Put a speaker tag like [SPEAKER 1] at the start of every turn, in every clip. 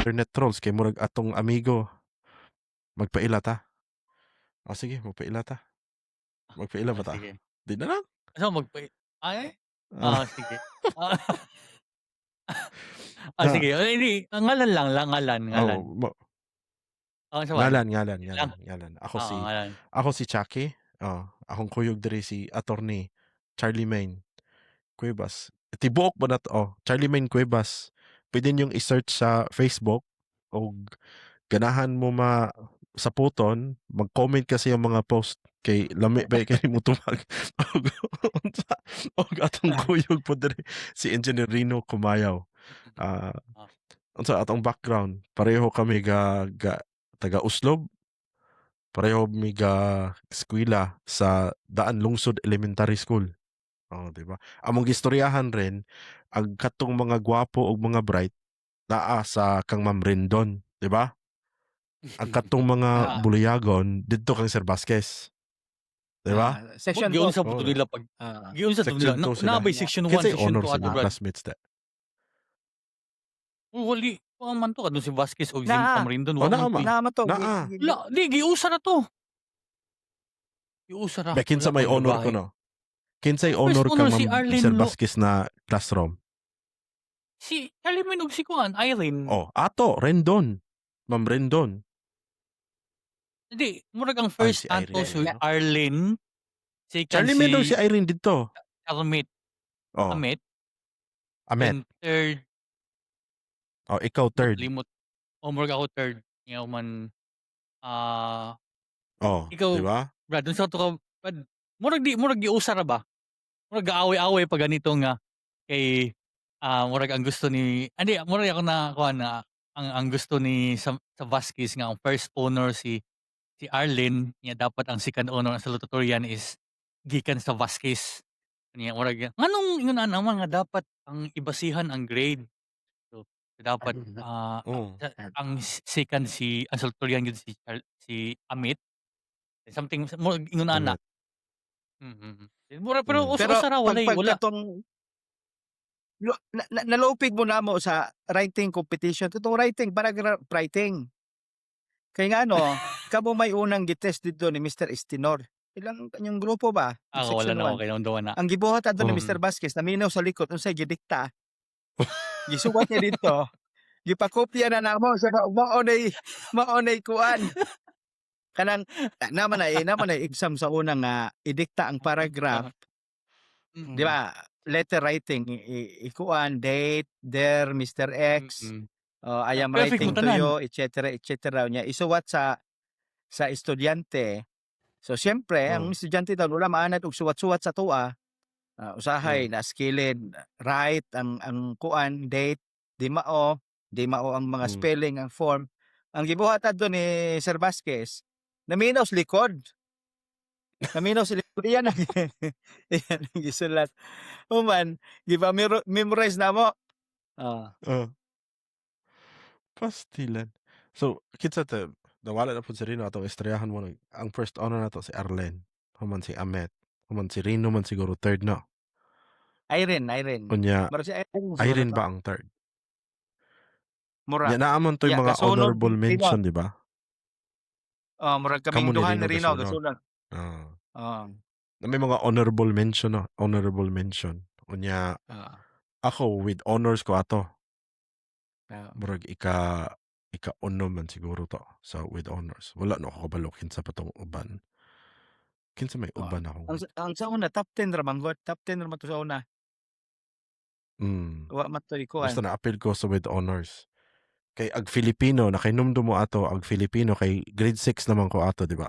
[SPEAKER 1] Internet trolls kay murag atong amigo. Magpaila ta. Oh, sige, magpaila ta. Magpaila ba
[SPEAKER 2] Ah,
[SPEAKER 1] ta?
[SPEAKER 2] sige.
[SPEAKER 1] Di na lang.
[SPEAKER 2] So ay?
[SPEAKER 1] Ah.
[SPEAKER 2] Ah, sige. Ah. Ah,
[SPEAKER 1] Na
[SPEAKER 2] sige. Ay, hindi, ngalan lang lang ngalan, ngalan.
[SPEAKER 1] Oh, ma
[SPEAKER 2] Oh, unsa man?
[SPEAKER 1] Ngalan, ngalan,
[SPEAKER 2] Yun lang?
[SPEAKER 1] ngalan, ngalan. Ako
[SPEAKER 2] Oo,
[SPEAKER 1] si
[SPEAKER 2] ngalan.
[SPEAKER 1] Ako si Chucky. Oh, akong kuyog diri si Attorney Charlie Maine Cuevas. Tibuok ba na to? Oh, Charlie Maine Cuevas. Pwede niyong i-search sa Facebook og ganahan mo ma sa puton, mag-comment kasi yung mga post kay lami ba kay mo tubag. Og unsa og atong kuyog po diri si Engineer Rino Kumayaw. Ah, unsa atong background? Pareho kami ga taga Oslob. Pareho mi ga eskwela sa Daan Lungsod Elementary School. Oh, di ba? Among gistoryahan rin ang katong mga gwapo ug mga bright naa sa kang Ma'am Rendon, di ba? Ang katong mga buliyagon didto kang Sir Vasquez. Di ba?
[SPEAKER 3] Ah, section 2.
[SPEAKER 2] Giunsa po
[SPEAKER 1] Oh.
[SPEAKER 2] to nila pag giunsa to
[SPEAKER 1] Section
[SPEAKER 2] nila.
[SPEAKER 1] 2 sila.
[SPEAKER 2] Na bay section 1,
[SPEAKER 1] Kinsay
[SPEAKER 2] section
[SPEAKER 1] honor
[SPEAKER 2] 2
[SPEAKER 1] sa
[SPEAKER 2] ato,
[SPEAKER 1] inyong
[SPEAKER 2] Brad?
[SPEAKER 1] Classmates ta?
[SPEAKER 2] Oh, wali. Wa man to kadtong si Vasquez og si
[SPEAKER 3] Naa.
[SPEAKER 2] Ma'am Rendon
[SPEAKER 1] Oh,
[SPEAKER 2] wa
[SPEAKER 1] naa
[SPEAKER 2] man
[SPEAKER 1] ma.
[SPEAKER 2] to eh.
[SPEAKER 3] Naa man to.
[SPEAKER 1] Naa.
[SPEAKER 2] La, di giusa na to. Giusa ra.
[SPEAKER 1] Ba kinsa
[SPEAKER 2] Wala
[SPEAKER 1] may
[SPEAKER 2] pa
[SPEAKER 1] honor
[SPEAKER 2] babae.
[SPEAKER 1] ko no? Kinsay
[SPEAKER 2] First
[SPEAKER 1] honor
[SPEAKER 2] honor
[SPEAKER 1] kang
[SPEAKER 2] si
[SPEAKER 1] Ma'am
[SPEAKER 2] Arlene
[SPEAKER 1] Sir
[SPEAKER 2] Lo.
[SPEAKER 1] Vasquez na classroom?
[SPEAKER 2] Si Charlie og si kuan, Irene.
[SPEAKER 1] Oh, ato Rendon. Ma'am Rendon.
[SPEAKER 2] Hindi, murag ang
[SPEAKER 1] Ay,
[SPEAKER 2] first
[SPEAKER 1] si Irene,
[SPEAKER 2] ato si
[SPEAKER 1] no?
[SPEAKER 2] Arlene, second
[SPEAKER 1] Charlie Maine
[SPEAKER 2] si
[SPEAKER 1] si Irene didto.
[SPEAKER 2] Charmit.
[SPEAKER 1] Oh.
[SPEAKER 2] Amit.
[SPEAKER 1] Amet.
[SPEAKER 2] Then third
[SPEAKER 1] Oh, ikaw third.
[SPEAKER 2] Limot. Oh, murag ako third. Ngaw man
[SPEAKER 1] Oh,
[SPEAKER 2] ikaw,
[SPEAKER 1] di ba?
[SPEAKER 2] Brad, unsa to ka, Brad? Murag di murag giusa ra ba? Murag gaaway-away pa ganito nga kay murag ang gusto ni andi murag ako na kuan na ang gusto ni sa Vasquez nga ang first honor si si Arlene niya, dapat ang second honor, ang salutatorian, is gikan sa Vasquez. Niya murag nganong ingon ana man nga dapat ang ibasihan ang grade. So dapat ang second si ang salutatorian gyud si Amit. Something murag ingon ana.
[SPEAKER 1] Amit.
[SPEAKER 2] Mura pero
[SPEAKER 3] Pero
[SPEAKER 2] usa ra
[SPEAKER 3] pag
[SPEAKER 2] walay
[SPEAKER 3] pag
[SPEAKER 2] wala.
[SPEAKER 3] katong na, na, nalupig mo na mo sa writing competition. Katong writing, paragraph writing. Kaya nga ano, kamo may unang gitest dito ni Mr. Estinor. Ilang kanyang grupo ba?
[SPEAKER 2] Ah, wala
[SPEAKER 3] Section
[SPEAKER 2] na
[SPEAKER 3] 1.
[SPEAKER 2] okay na na.
[SPEAKER 3] Ang gibuhat adto ni Mr. Vasquez, naminaw sa likod unsay gidikta. Gisuwat niya dito. Gipakopya na namo sa mao nay kuan. Kanang naman na exam sa unang nga idikta ang paragraph, di ba? Letter writing ikuan date, "Dear Mr. X, oh, I am
[SPEAKER 2] Perfect
[SPEAKER 3] writing
[SPEAKER 2] mo
[SPEAKER 3] to
[SPEAKER 2] tanan.
[SPEAKER 3] you," etc., etc. Nya isuwat sa estudyante. So siyempre, ang estudyante daw wala maanad og suwat-suwat sa tuwa. Usahay na skilled write ang kuan date, di mao ang mga spelling, ang form. Ang gibuhat adto ni Sir Vasquez, naminaw sa likod. Naminaw sa likod. Iyan ang gisulat. Human, gipa memorize na mo. Ah.
[SPEAKER 1] Oh. Pastilan. So, kinsa ta nawala na pud si Rino atong istoryahan mo ang first honor nato si Arlen, human si Amet, human si Rino man siguro third, no?
[SPEAKER 3] Irene, Irene.
[SPEAKER 1] Unya
[SPEAKER 3] Murag si Irene siguro
[SPEAKER 1] Irene
[SPEAKER 3] to.
[SPEAKER 1] Ba ang third?
[SPEAKER 3] Mura.
[SPEAKER 1] Nya naa man to'y
[SPEAKER 3] Ya,
[SPEAKER 1] mga
[SPEAKER 3] kasunod
[SPEAKER 1] honorable
[SPEAKER 3] ni Rino.
[SPEAKER 1] Mention, di ba?
[SPEAKER 3] Oh, murag
[SPEAKER 1] Kamo
[SPEAKER 3] kaming
[SPEAKER 1] ni
[SPEAKER 3] duha
[SPEAKER 1] Rino
[SPEAKER 3] ni Rino
[SPEAKER 1] gasunod.
[SPEAKER 3] gasunod.
[SPEAKER 1] Ah.
[SPEAKER 3] Oh.
[SPEAKER 1] Na may mga honorable mention, no? Honorable mention. Unya ako with honors ko ato. Murag ika-uno man siguro to sa with honors. Wala no ako kabalo kinsa pa tong uban. Kinsa may uban akong
[SPEAKER 3] Ang sa una top 10 ra man gud, top 10 ra man to sa una. Wa man to'y kuan.
[SPEAKER 1] Basta na-appeal ko sa with honors. Kay ag Filipino, nakahinumdum mo ato ag Filipino kay grade 6 naman ko ato, di ba?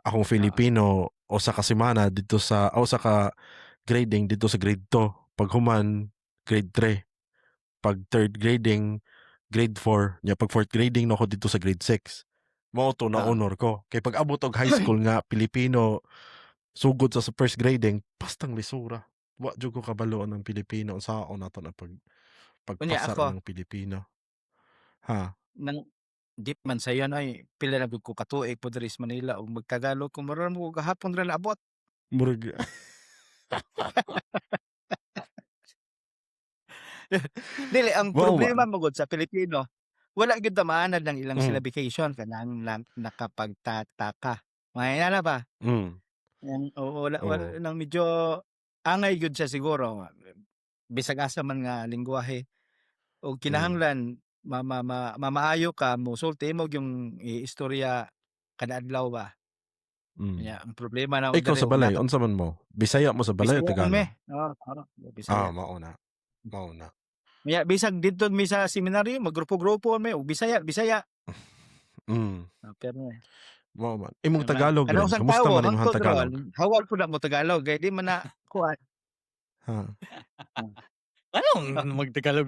[SPEAKER 1] Akong Filipino usa ka semana dito sa usa ka grading dito sa grade 2. Pag human grade 3. Pag third grading grade 4, nya pag fourth grading na ako dito sa grade 6. Mao to na honor ko. Kay pag abot og high school nga Pilipino sugod sa first grading, pastang lisura. Wa jud ko kabalo ng Pilipino, unsaon nato na pag
[SPEAKER 3] Unya
[SPEAKER 1] pagpasar
[SPEAKER 3] ako
[SPEAKER 1] ng Pilipino. Ha?
[SPEAKER 3] Nang di man sayon ay pila na gud ko katuig po diri sa Manila ug magtagalog ko mura mo gahapon ra naabot.
[SPEAKER 1] Murag
[SPEAKER 3] Dili ang
[SPEAKER 1] Mao
[SPEAKER 3] problema
[SPEAKER 1] man.
[SPEAKER 3] man gud sa Pilipino, Wala gyud ta maanad ng ilang syllabication kanang nakapagtataka. May ana ba? Yang oo, wala wala nang medyo angay gyud siya siguro, bisag asa man nga lengguwahe. Og kinahanglan ma ma ma mamaayo ka mosulti imo gyung iistorya kada adlaw ba. Nya ang problema namo
[SPEAKER 1] Ikaw
[SPEAKER 3] diri
[SPEAKER 1] sa balay
[SPEAKER 3] og
[SPEAKER 1] unsa man mo? Bisaya mo sa balay o
[SPEAKER 3] Bisaya man mi,
[SPEAKER 1] Tagalog?
[SPEAKER 3] Oo, Bisaya.
[SPEAKER 1] Ah, mao na, mao na.
[SPEAKER 3] Nya bisag didto mi sa seminaryo maggrupo-grupo mi og Bisaya, Bisaya. Ah, pero
[SPEAKER 1] Mao man. Imong
[SPEAKER 3] Diba?
[SPEAKER 1] Tagalog
[SPEAKER 3] Kanang
[SPEAKER 1] rin,
[SPEAKER 3] usang
[SPEAKER 1] kumusta
[SPEAKER 3] tawo
[SPEAKER 1] man imong
[SPEAKER 3] hangtod
[SPEAKER 1] Tagalog?
[SPEAKER 3] ron, hawag pud na mo Tagalog kay di man na kuan.
[SPEAKER 1] Ha.
[SPEAKER 2] Anong mag-Tagalog,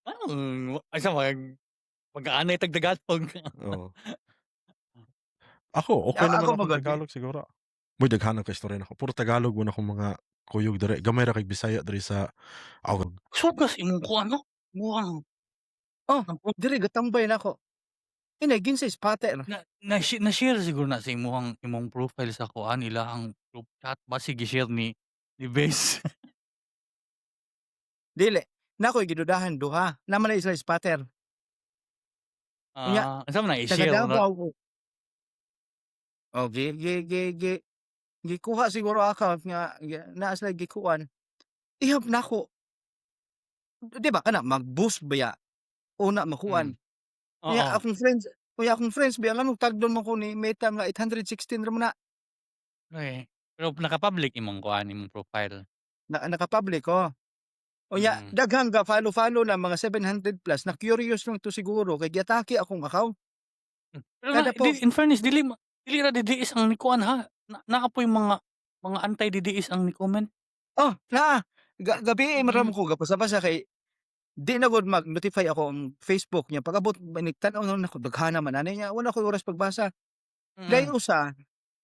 [SPEAKER 2] anong asa mag-aanay tag Tagalog?
[SPEAKER 1] Oo. Ako okey naman
[SPEAKER 3] Ako
[SPEAKER 1] akong
[SPEAKER 3] man gud
[SPEAKER 1] Tagalog siguro. Uy, daghan kay istorya nako, puro Tagalog man akong mga kuyog diri, gamay ra kay Bisaya diri sa ako.
[SPEAKER 2] Sugas imong kuan 'no, imong
[SPEAKER 3] Oh, diri gatambay nako. Inay ginsay spater.
[SPEAKER 2] Na na-share siguro na sa imong imong profile sa kuan, ilahang group chat basi gi-share ni Bes.
[SPEAKER 3] Dili, na ako'y gidudahan duha, naa man na sila spatter. Unya,
[SPEAKER 2] Ah, unsa man na
[SPEAKER 3] taga
[SPEAKER 2] i-share ra?
[SPEAKER 3] Davao ko. Oh, gi gi gi gi gikuha siguro account nga naa sila gikuan. Ihap nako. Di ba kana mag-boost ba ya? Una makuan. Unya akong friends biya nganong tagdon man ko ni Meta nga 816 ra man na.
[SPEAKER 2] Eh, pero naka-public imong kuan, imong profile?
[SPEAKER 3] Na naka-public, oh. Unya daghang ga follow-follow na mga 700 plus na curious lang to siguro kay giatake akong account.
[SPEAKER 2] Pero na
[SPEAKER 3] Kada
[SPEAKER 2] di
[SPEAKER 3] post.
[SPEAKER 2] in fairness, dili ra DDS ang nikuan ha, na naa poy mga anti-DDS ang ni-comment.
[SPEAKER 3] Oh, naa. Gabii man ra ko gabasa-basa kay di na gud mag-notify ako ang Facebook niya pag-abot manig tan-aw na nako, daghana man ani niya, wala koy oras pagbasa. Dahil usa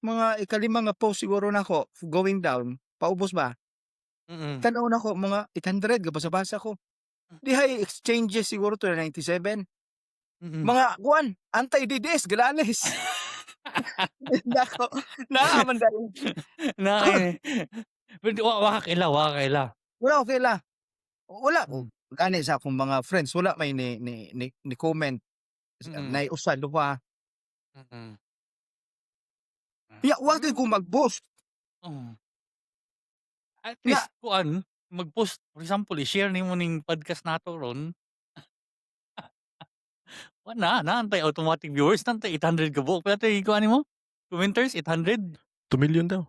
[SPEAKER 3] mga ikalima nga post siguro nako going down, paubos ba? Tan-aw nako mga 800, gabasa-basa ko. Dihay exchanges siguro to 97. Mga kuan, anti-DDS Galanes. Nako, naa man dahil.
[SPEAKER 2] Naa eh. Pero wa ka kaila, wa ka kaila?
[SPEAKER 3] Wala ko kaila. Wala ko gani sa akong mga friends, wala may ni comment. Naay usa, duha. Ya, wa gyud ko mag-post.
[SPEAKER 2] Oo. At
[SPEAKER 3] Nga
[SPEAKER 2] least kuan, mag-post, for example, i-share nimo ning podcast nato ron. Wa naa tay automatic viewers, naa tay 800 ka buok, pila tay kuan nimo? Commenters, 800?
[SPEAKER 1] 2 million daw.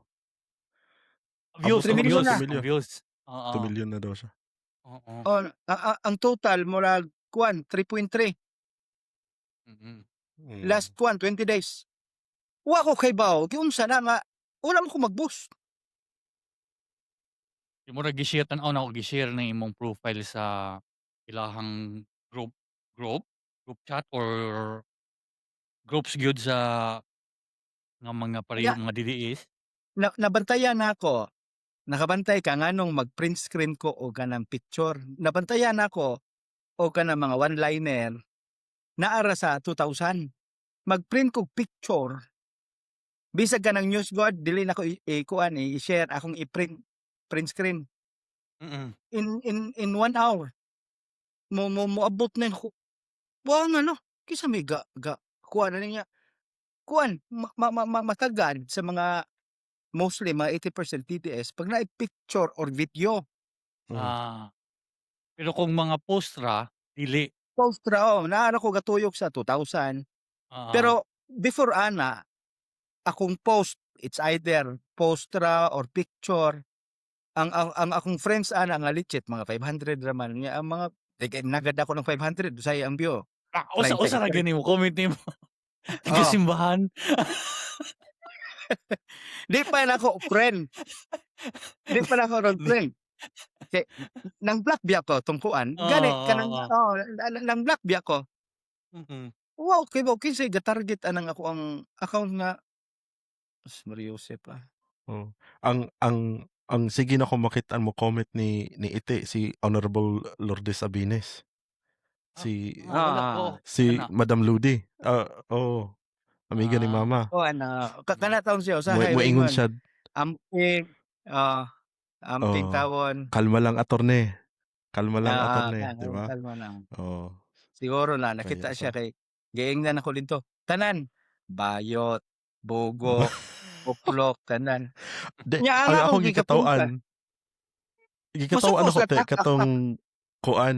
[SPEAKER 2] Views,
[SPEAKER 1] Abot
[SPEAKER 2] ang
[SPEAKER 3] 3 million
[SPEAKER 2] views,
[SPEAKER 3] na.
[SPEAKER 1] 2
[SPEAKER 2] ang
[SPEAKER 1] million.
[SPEAKER 2] views.
[SPEAKER 1] 2
[SPEAKER 2] Oo.
[SPEAKER 1] million na daw siya.
[SPEAKER 2] Oo.
[SPEAKER 3] Oh, ang total murag kuan 3.3. Last kuan 20 days. Wa ko kahibaw giunsa na nga wala man ko mag-boost.
[SPEAKER 2] Di murag gi-share, tan-aw nako, gi-share na imong profile sa ilahang group chat or groups gyud sa nga mga pareho mga DDS.
[SPEAKER 3] Na nabantayan nako, nakabantay ka nganong mag-print screen ko og kanang picture. Nabantayan nako og kanang mga one-liner, naa ra sa 2,000. Mag-print kog picture, bisag kanang news god dili nako i-kuan, i-share, akong i-print print screen. In 1 hour mo mo moabot na ko. Buang ano, kinsa may ga kuan na niya. Kuan ma ma ma matagad sa mga mostly mga 80% DDS pag naay picture or video.
[SPEAKER 2] Ah. Pero kung mga post ra, dili.
[SPEAKER 3] Post ra, oh, naa ra ko gatuyok sa 2,000. Pero before ana, akong post, it's either post ra or picture. Ang akong friends ana nga legit mga 500 ra man nya, ang mga nagad ako ng 500 usahay ang view.
[SPEAKER 2] Ah, usa ra
[SPEAKER 3] 33.
[SPEAKER 2] gani mo comment nimo? Taga
[SPEAKER 3] Oh.
[SPEAKER 2] simbahan.
[SPEAKER 3] Di pa nako friend. Di pa nako ron friend. Kay nang block biya ko tong kuan, gani kanang oh, nang block biya ko. Wow, kay ba kinsay ga-target anang ako ang account nga Mariosep ah.
[SPEAKER 1] Oh. Ang sige na ko makit-an mo comment ni Ite si Honorable Lourdes Sabines. Si
[SPEAKER 2] Ah, wala ko.
[SPEAKER 1] si
[SPEAKER 2] Kana.
[SPEAKER 1] Madam Ludi. Ah, oo. Amiga ni Mama.
[SPEAKER 3] Oh, ano, kana taon siya usahay
[SPEAKER 1] Moingon
[SPEAKER 3] moingon.
[SPEAKER 1] siya.
[SPEAKER 3] Amping, oh, amping
[SPEAKER 1] Oo.
[SPEAKER 3] tawon.
[SPEAKER 1] Kalma lang, attorney. Kalma lang,
[SPEAKER 3] Oo,
[SPEAKER 1] attorney, di ba?
[SPEAKER 3] kalma lang.
[SPEAKER 1] Oo.
[SPEAKER 3] Siguro na
[SPEAKER 1] Kaya
[SPEAKER 3] nakita
[SPEAKER 1] sa
[SPEAKER 3] siya kay giingnan ako didto, tanan, bayot, bugo, buklok, tanan.
[SPEAKER 1] Di,
[SPEAKER 3] Nya ang
[SPEAKER 1] ang
[SPEAKER 3] akong
[SPEAKER 1] akong
[SPEAKER 3] gikapunta
[SPEAKER 1] gikataw-an
[SPEAKER 3] Musuko
[SPEAKER 1] ako
[SPEAKER 3] sa
[SPEAKER 1] te katong kuan,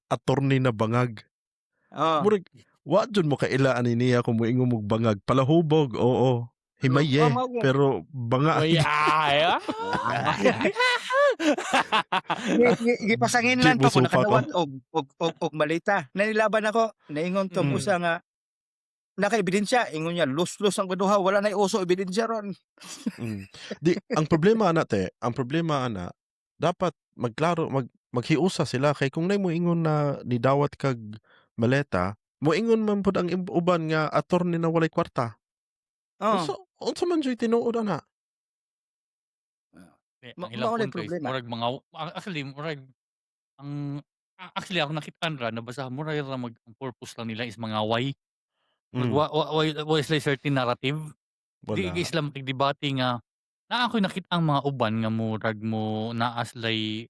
[SPEAKER 1] attorney na bangag. Murag wa jud mo kaila ani niya kung moingon og bangag, palahubog, oo. Himaye,
[SPEAKER 3] Oh, mao gyud.
[SPEAKER 1] pero banga.
[SPEAKER 2] Uy, ay, ah.
[SPEAKER 3] Gi gi gipasanginlan
[SPEAKER 1] Di
[SPEAKER 3] pa ko
[SPEAKER 1] mo supa ko.
[SPEAKER 3] nakadawat og malita. Nanilaban ako, naingon tong usa nga naka-ebidensya, ingon niya luslos ang kaduha, wala nay uso ebidensya ron.
[SPEAKER 1] Di ang problema ana te, ang problema ana dapat magklaro, maghiusa sila kay kung nay moingon na nidawat kag maleta, moingon man pud ang uban nga attorney na walay kwarta.
[SPEAKER 3] Oh.
[SPEAKER 1] Unsa man juy tinuod ana?
[SPEAKER 2] Di,
[SPEAKER 3] Ma
[SPEAKER 2] ang ilang
[SPEAKER 3] mao nay
[SPEAKER 2] punto is
[SPEAKER 3] problema.
[SPEAKER 2] Murag mga actually murag ang actually ako nakit-an ra nabasa murag ra mag ang purpose lang nila is mangaway. Murag wa sila certain narrative. Di
[SPEAKER 1] Wala.
[SPEAKER 2] gyud sila makig-debate nga naa ko'y nakit-ang mga uban nga murag mo naa sila'y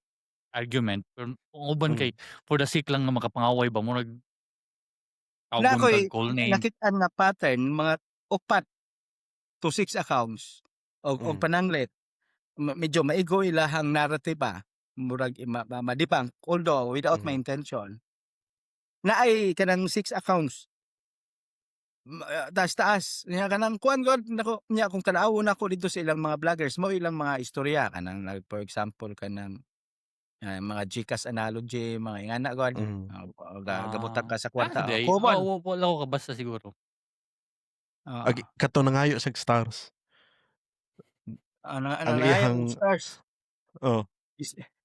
[SPEAKER 2] argument pero ang uban kay for the sake lang nga makapangaway ba, murag
[SPEAKER 3] Na
[SPEAKER 2] tawgon
[SPEAKER 3] ako'y
[SPEAKER 2] kag call name.
[SPEAKER 3] nakit-an nga pattern, mga 4 to 6 accounts og pananglit. Medyo maigo ilahang narrative ba, murag ma ma ma-debunk although without my intention. Naay kanang 6 accounts. Taas-taas nya kanang kuan gud nako nya kung tan-awon nako didto sa ilang mga vloggers, mao ilang mga istorya kanang like for example kanang, mga GCash analogy, mga ingana gud. Gabutang ka sa kwarta,
[SPEAKER 2] Ah,
[SPEAKER 3] oh,
[SPEAKER 2] diay
[SPEAKER 3] common.
[SPEAKER 2] oo, wala ko kabasa siguro.
[SPEAKER 3] Oo.
[SPEAKER 1] Agi kato nangayo siyag stars.
[SPEAKER 3] Ano
[SPEAKER 1] Ang
[SPEAKER 3] nangayo
[SPEAKER 1] iyang
[SPEAKER 3] og stars.
[SPEAKER 1] Oh.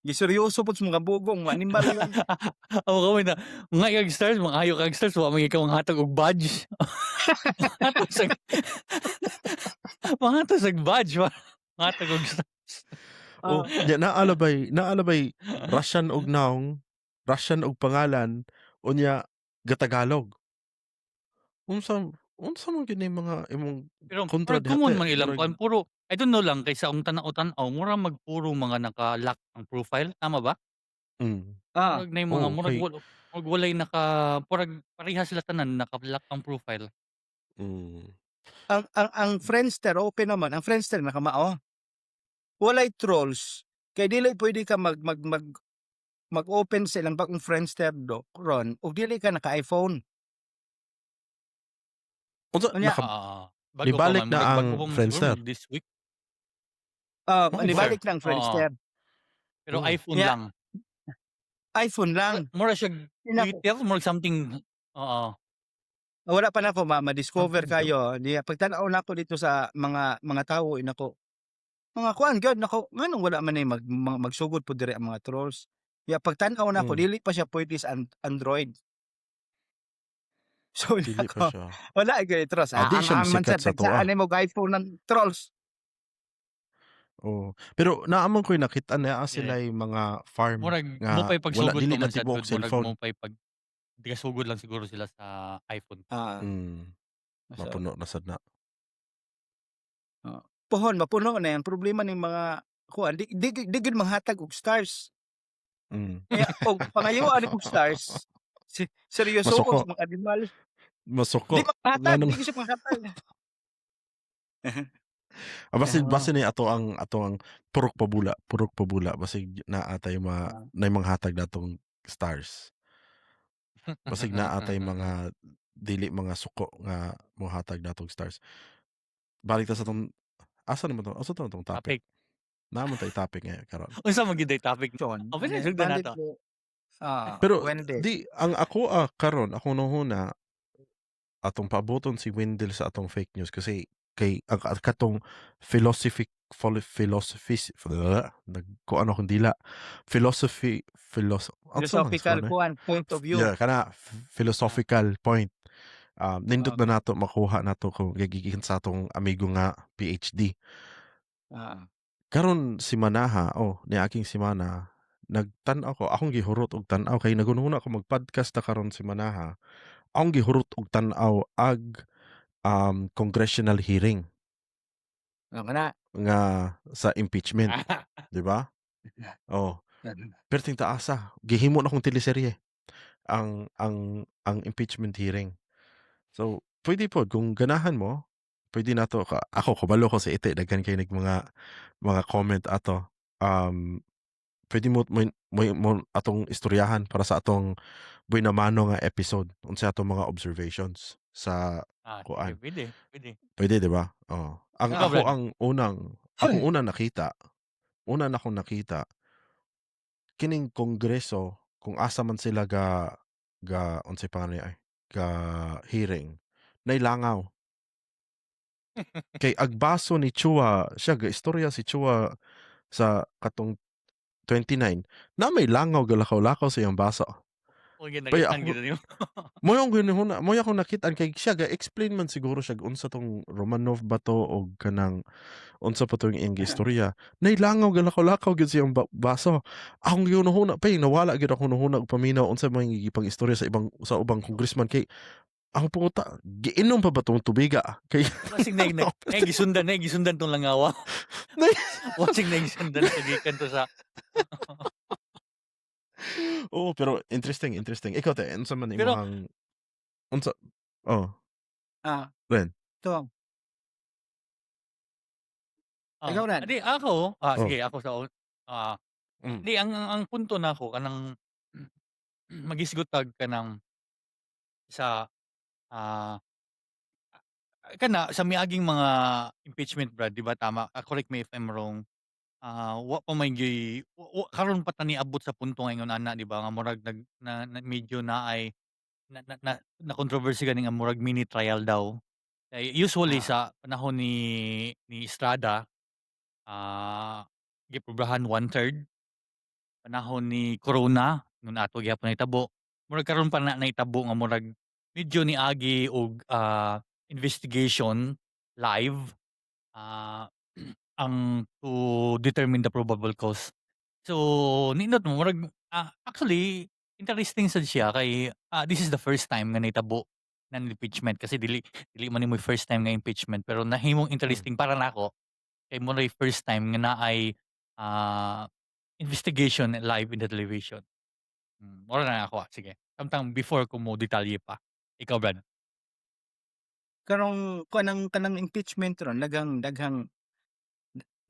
[SPEAKER 3] Giseryoso pud sa mga bugong, mga animal yun.
[SPEAKER 2] Ako kami na, mga kag stars, mga ayo kag stars, wa man ikaw ang hatag og badge. Mga sa badge, mga og stars.
[SPEAKER 1] Oh, nya naa labay Russian og nawong, Russian og pangalan, unya gatagalog. Unsa man gyud ni mga imong
[SPEAKER 2] Pero
[SPEAKER 1] kontra
[SPEAKER 2] murag
[SPEAKER 1] diha
[SPEAKER 2] common
[SPEAKER 1] te?
[SPEAKER 2] man ilang
[SPEAKER 1] Murag
[SPEAKER 2] kuan, puro I don't know lang kay sa akong tan-aw-tan-aw mura magpuro mga naka-lock ang profile, tama ba?
[SPEAKER 1] Mm.
[SPEAKER 3] Ah.
[SPEAKER 2] Murag nay mga
[SPEAKER 1] Oh,
[SPEAKER 2] murag
[SPEAKER 1] kay
[SPEAKER 2] murag walay naka murag pareha sila tanan naka-lock ang profile.
[SPEAKER 3] Ang Friendster open naman, ang Friendster nakamao. Walay trolls kay dili pwede ka mag mag mag mag-open sa ilang bagong Friendster do ron ug dili ka naka-iPhone.
[SPEAKER 1] Unsa
[SPEAKER 3] Unya
[SPEAKER 1] naka
[SPEAKER 2] Oo, bago pa
[SPEAKER 1] nibalik
[SPEAKER 2] man,
[SPEAKER 1] na
[SPEAKER 2] murag
[SPEAKER 1] ang
[SPEAKER 2] bago pa man siguro
[SPEAKER 1] Friendster?
[SPEAKER 2] mag this week.
[SPEAKER 3] Ah,
[SPEAKER 1] Oh,
[SPEAKER 3] nibalik na ang
[SPEAKER 2] Oo.
[SPEAKER 3] Friendster.
[SPEAKER 2] Pero iPhone
[SPEAKER 3] Nya
[SPEAKER 2] lang.
[SPEAKER 3] iPhone lang.
[SPEAKER 2] Mura siyag
[SPEAKER 3] Inako
[SPEAKER 2] Twitter, murag something, oo.
[SPEAKER 3] Wala pa nako ma-discover
[SPEAKER 1] Something daw.
[SPEAKER 3] kayo diya pagtan-aw nako dito sa mga tawo nako. Mga kuan gyud nako, nganong wala man ni mag magsugod pud diri ang mga trolls. Ya pagtan-aw nako dili pa siya pwede sa Android. So
[SPEAKER 1] Dili pa
[SPEAKER 3] nako,
[SPEAKER 1] siya.
[SPEAKER 3] wala gyud trolls.
[SPEAKER 1] Ah, di siya
[SPEAKER 3] Ang man
[SPEAKER 1] mosikat
[SPEAKER 3] sad
[SPEAKER 1] sa atoa.
[SPEAKER 3] tagsaan nimo og iPhone ng trolls.
[SPEAKER 1] Oo, pero naa man ko'y nakit-an naa sila'y mga farm
[SPEAKER 2] Murag
[SPEAKER 1] nga
[SPEAKER 2] mo pa'y
[SPEAKER 1] wala
[SPEAKER 2] pagsugod
[SPEAKER 1] dili
[SPEAKER 2] pa
[SPEAKER 1] na
[SPEAKER 2] man sad
[SPEAKER 1] tibuok
[SPEAKER 2] gud, murag
[SPEAKER 1] cellphone.
[SPEAKER 2] mo pa'y pag gasugod lang siguro sila sa iPhone.
[SPEAKER 3] So
[SPEAKER 1] Mapuno na sad na.
[SPEAKER 3] Oo. Pohon mapuno na ang problema ning mga kuan, di gyud manghatag og stars. Kaya og pangayoan og stars, seryosoon
[SPEAKER 1] Masuko.
[SPEAKER 3] sa mga animal.
[SPEAKER 1] Masuko.
[SPEAKER 3] Di manghatag,
[SPEAKER 1] Nganong
[SPEAKER 3] di gyud siya manghatag.
[SPEAKER 1] Ah, basin basin ni ato ang purok pabula basig naa tay ma nay manghatag natong stars. Basig naa tay mga dili mga suko nga mohatag natong stars. Balik ta sa atong, asa naman to? Asa to atong topic?
[SPEAKER 2] Topic.
[SPEAKER 1] Naa man tay topic ngayon karon.
[SPEAKER 2] Unsa man gyud day topic?
[SPEAKER 3] John,
[SPEAKER 2] Oh, pwede sugdan nato.
[SPEAKER 1] Pero
[SPEAKER 3] Wendy.
[SPEAKER 1] di ang ako karon akong nahuna atong paaboton si Wendell sa atong fake news kasi kay ang katong philosophic philosophies nagkuan akong dila, philosophy,
[SPEAKER 3] Philosophical kuan point of view.
[SPEAKER 1] Yeah, kana philosophical point, nindot na nato makuha nato kung gigikan sa atong amigo nga PhD. Karon si Manaha, oh, niaging semana nagtan-aw ko, akong gihurot og tan-aw kay nagununa ko mag-podcast ta karon si Manaha, akong gihurot og tan-aw ag congressional hearing
[SPEAKER 3] Ano kana?
[SPEAKER 1] Nga sa impeachment, di ba? Oh, perting taasa, gihimo na akong teleserye. Ang impeachment hearing. So, pwede pod kung ganahan mo, pwede nato ka ako kabalo ko sa ite daghan kay nag mga comment ato. Pwede mo atong istoryahan para sa atong buenamano nga episode unsa atong mga observations sa
[SPEAKER 2] Ah, sige,
[SPEAKER 1] kuan.
[SPEAKER 2] Pwede, pwede.
[SPEAKER 1] Pwede, di ba? Oh. Ang
[SPEAKER 2] Ikaw,
[SPEAKER 1] ako
[SPEAKER 2] Brad.
[SPEAKER 1] Ang unang akong unang nakita, una na akong nakita kining kongreso kung asa man sila ga unsay pangalan ay ga hearing nay langaw. Kay agbaso ni Chua, siya ga istorya si Chua sa katong 29 na may langaw galakaw-lakaw sa iyang baso.
[SPEAKER 2] O gyud
[SPEAKER 1] Baya
[SPEAKER 2] nagitan
[SPEAKER 1] ako
[SPEAKER 2] gyud nimo.
[SPEAKER 1] Mo yung ginahuna, mo akong nakitaan kay siya ga explain man siguro siya unsa tong Romanov ba to o kanang unsa pa tong iyang istorya. Nay langaw galakaw-lakaw gyud siyang baso. Akong gihunahuna pa, nawala gyud ako hunahuna og paminaw unsa man gipang istorya sa ibang sa ubang congressman kay ang panguta, giinom pa ba tong tubiga? Kay
[SPEAKER 2] Wasig na gisundan tong langawa. Wasig na gisundan sa gikan to sa
[SPEAKER 1] Oo, pero interesting, interesting. Ikaw te, unsa man
[SPEAKER 2] Pero
[SPEAKER 1] imong unsa, oh.
[SPEAKER 3] Ah.
[SPEAKER 1] Ren.
[SPEAKER 3] To.
[SPEAKER 2] Ah,
[SPEAKER 3] Ikaw, Ran.
[SPEAKER 2] Adi ako,
[SPEAKER 1] Oh.
[SPEAKER 2] sige ako sa di ang punto nako kanang magisgot tag kanang sa kana sa miaging mga impeachment, Brad, di ba tama? Correct me if I'm wrong. Wa pa may gi wa karon pa ta niabot sa punto nga ingon ana, di ba, nga murag nag na, na medyo naay na controversy gani nga murag mini trial daw. Kay usually sa panahon ni Estrada, giprobahan 1/3. Panahon ni Corona nung ato gihapon nahitabo. Murag karon pa na nahitabo nga murag medyo niagi og investigation live ang to determine the probable cause. So nindot mo murag actually interesting sad siya kay this is the first time nga nahitabo ng impeachment kasi dili man nimo first time nga impeachment, pero nahimong interesting para nako kay mo first time nga naay investigation live in the television. Mao na ako, sige. Samtang before ko mo detalye pa. Ikaw, Brad.
[SPEAKER 3] Karong kuan ang kanang impeachment ron daghang daghang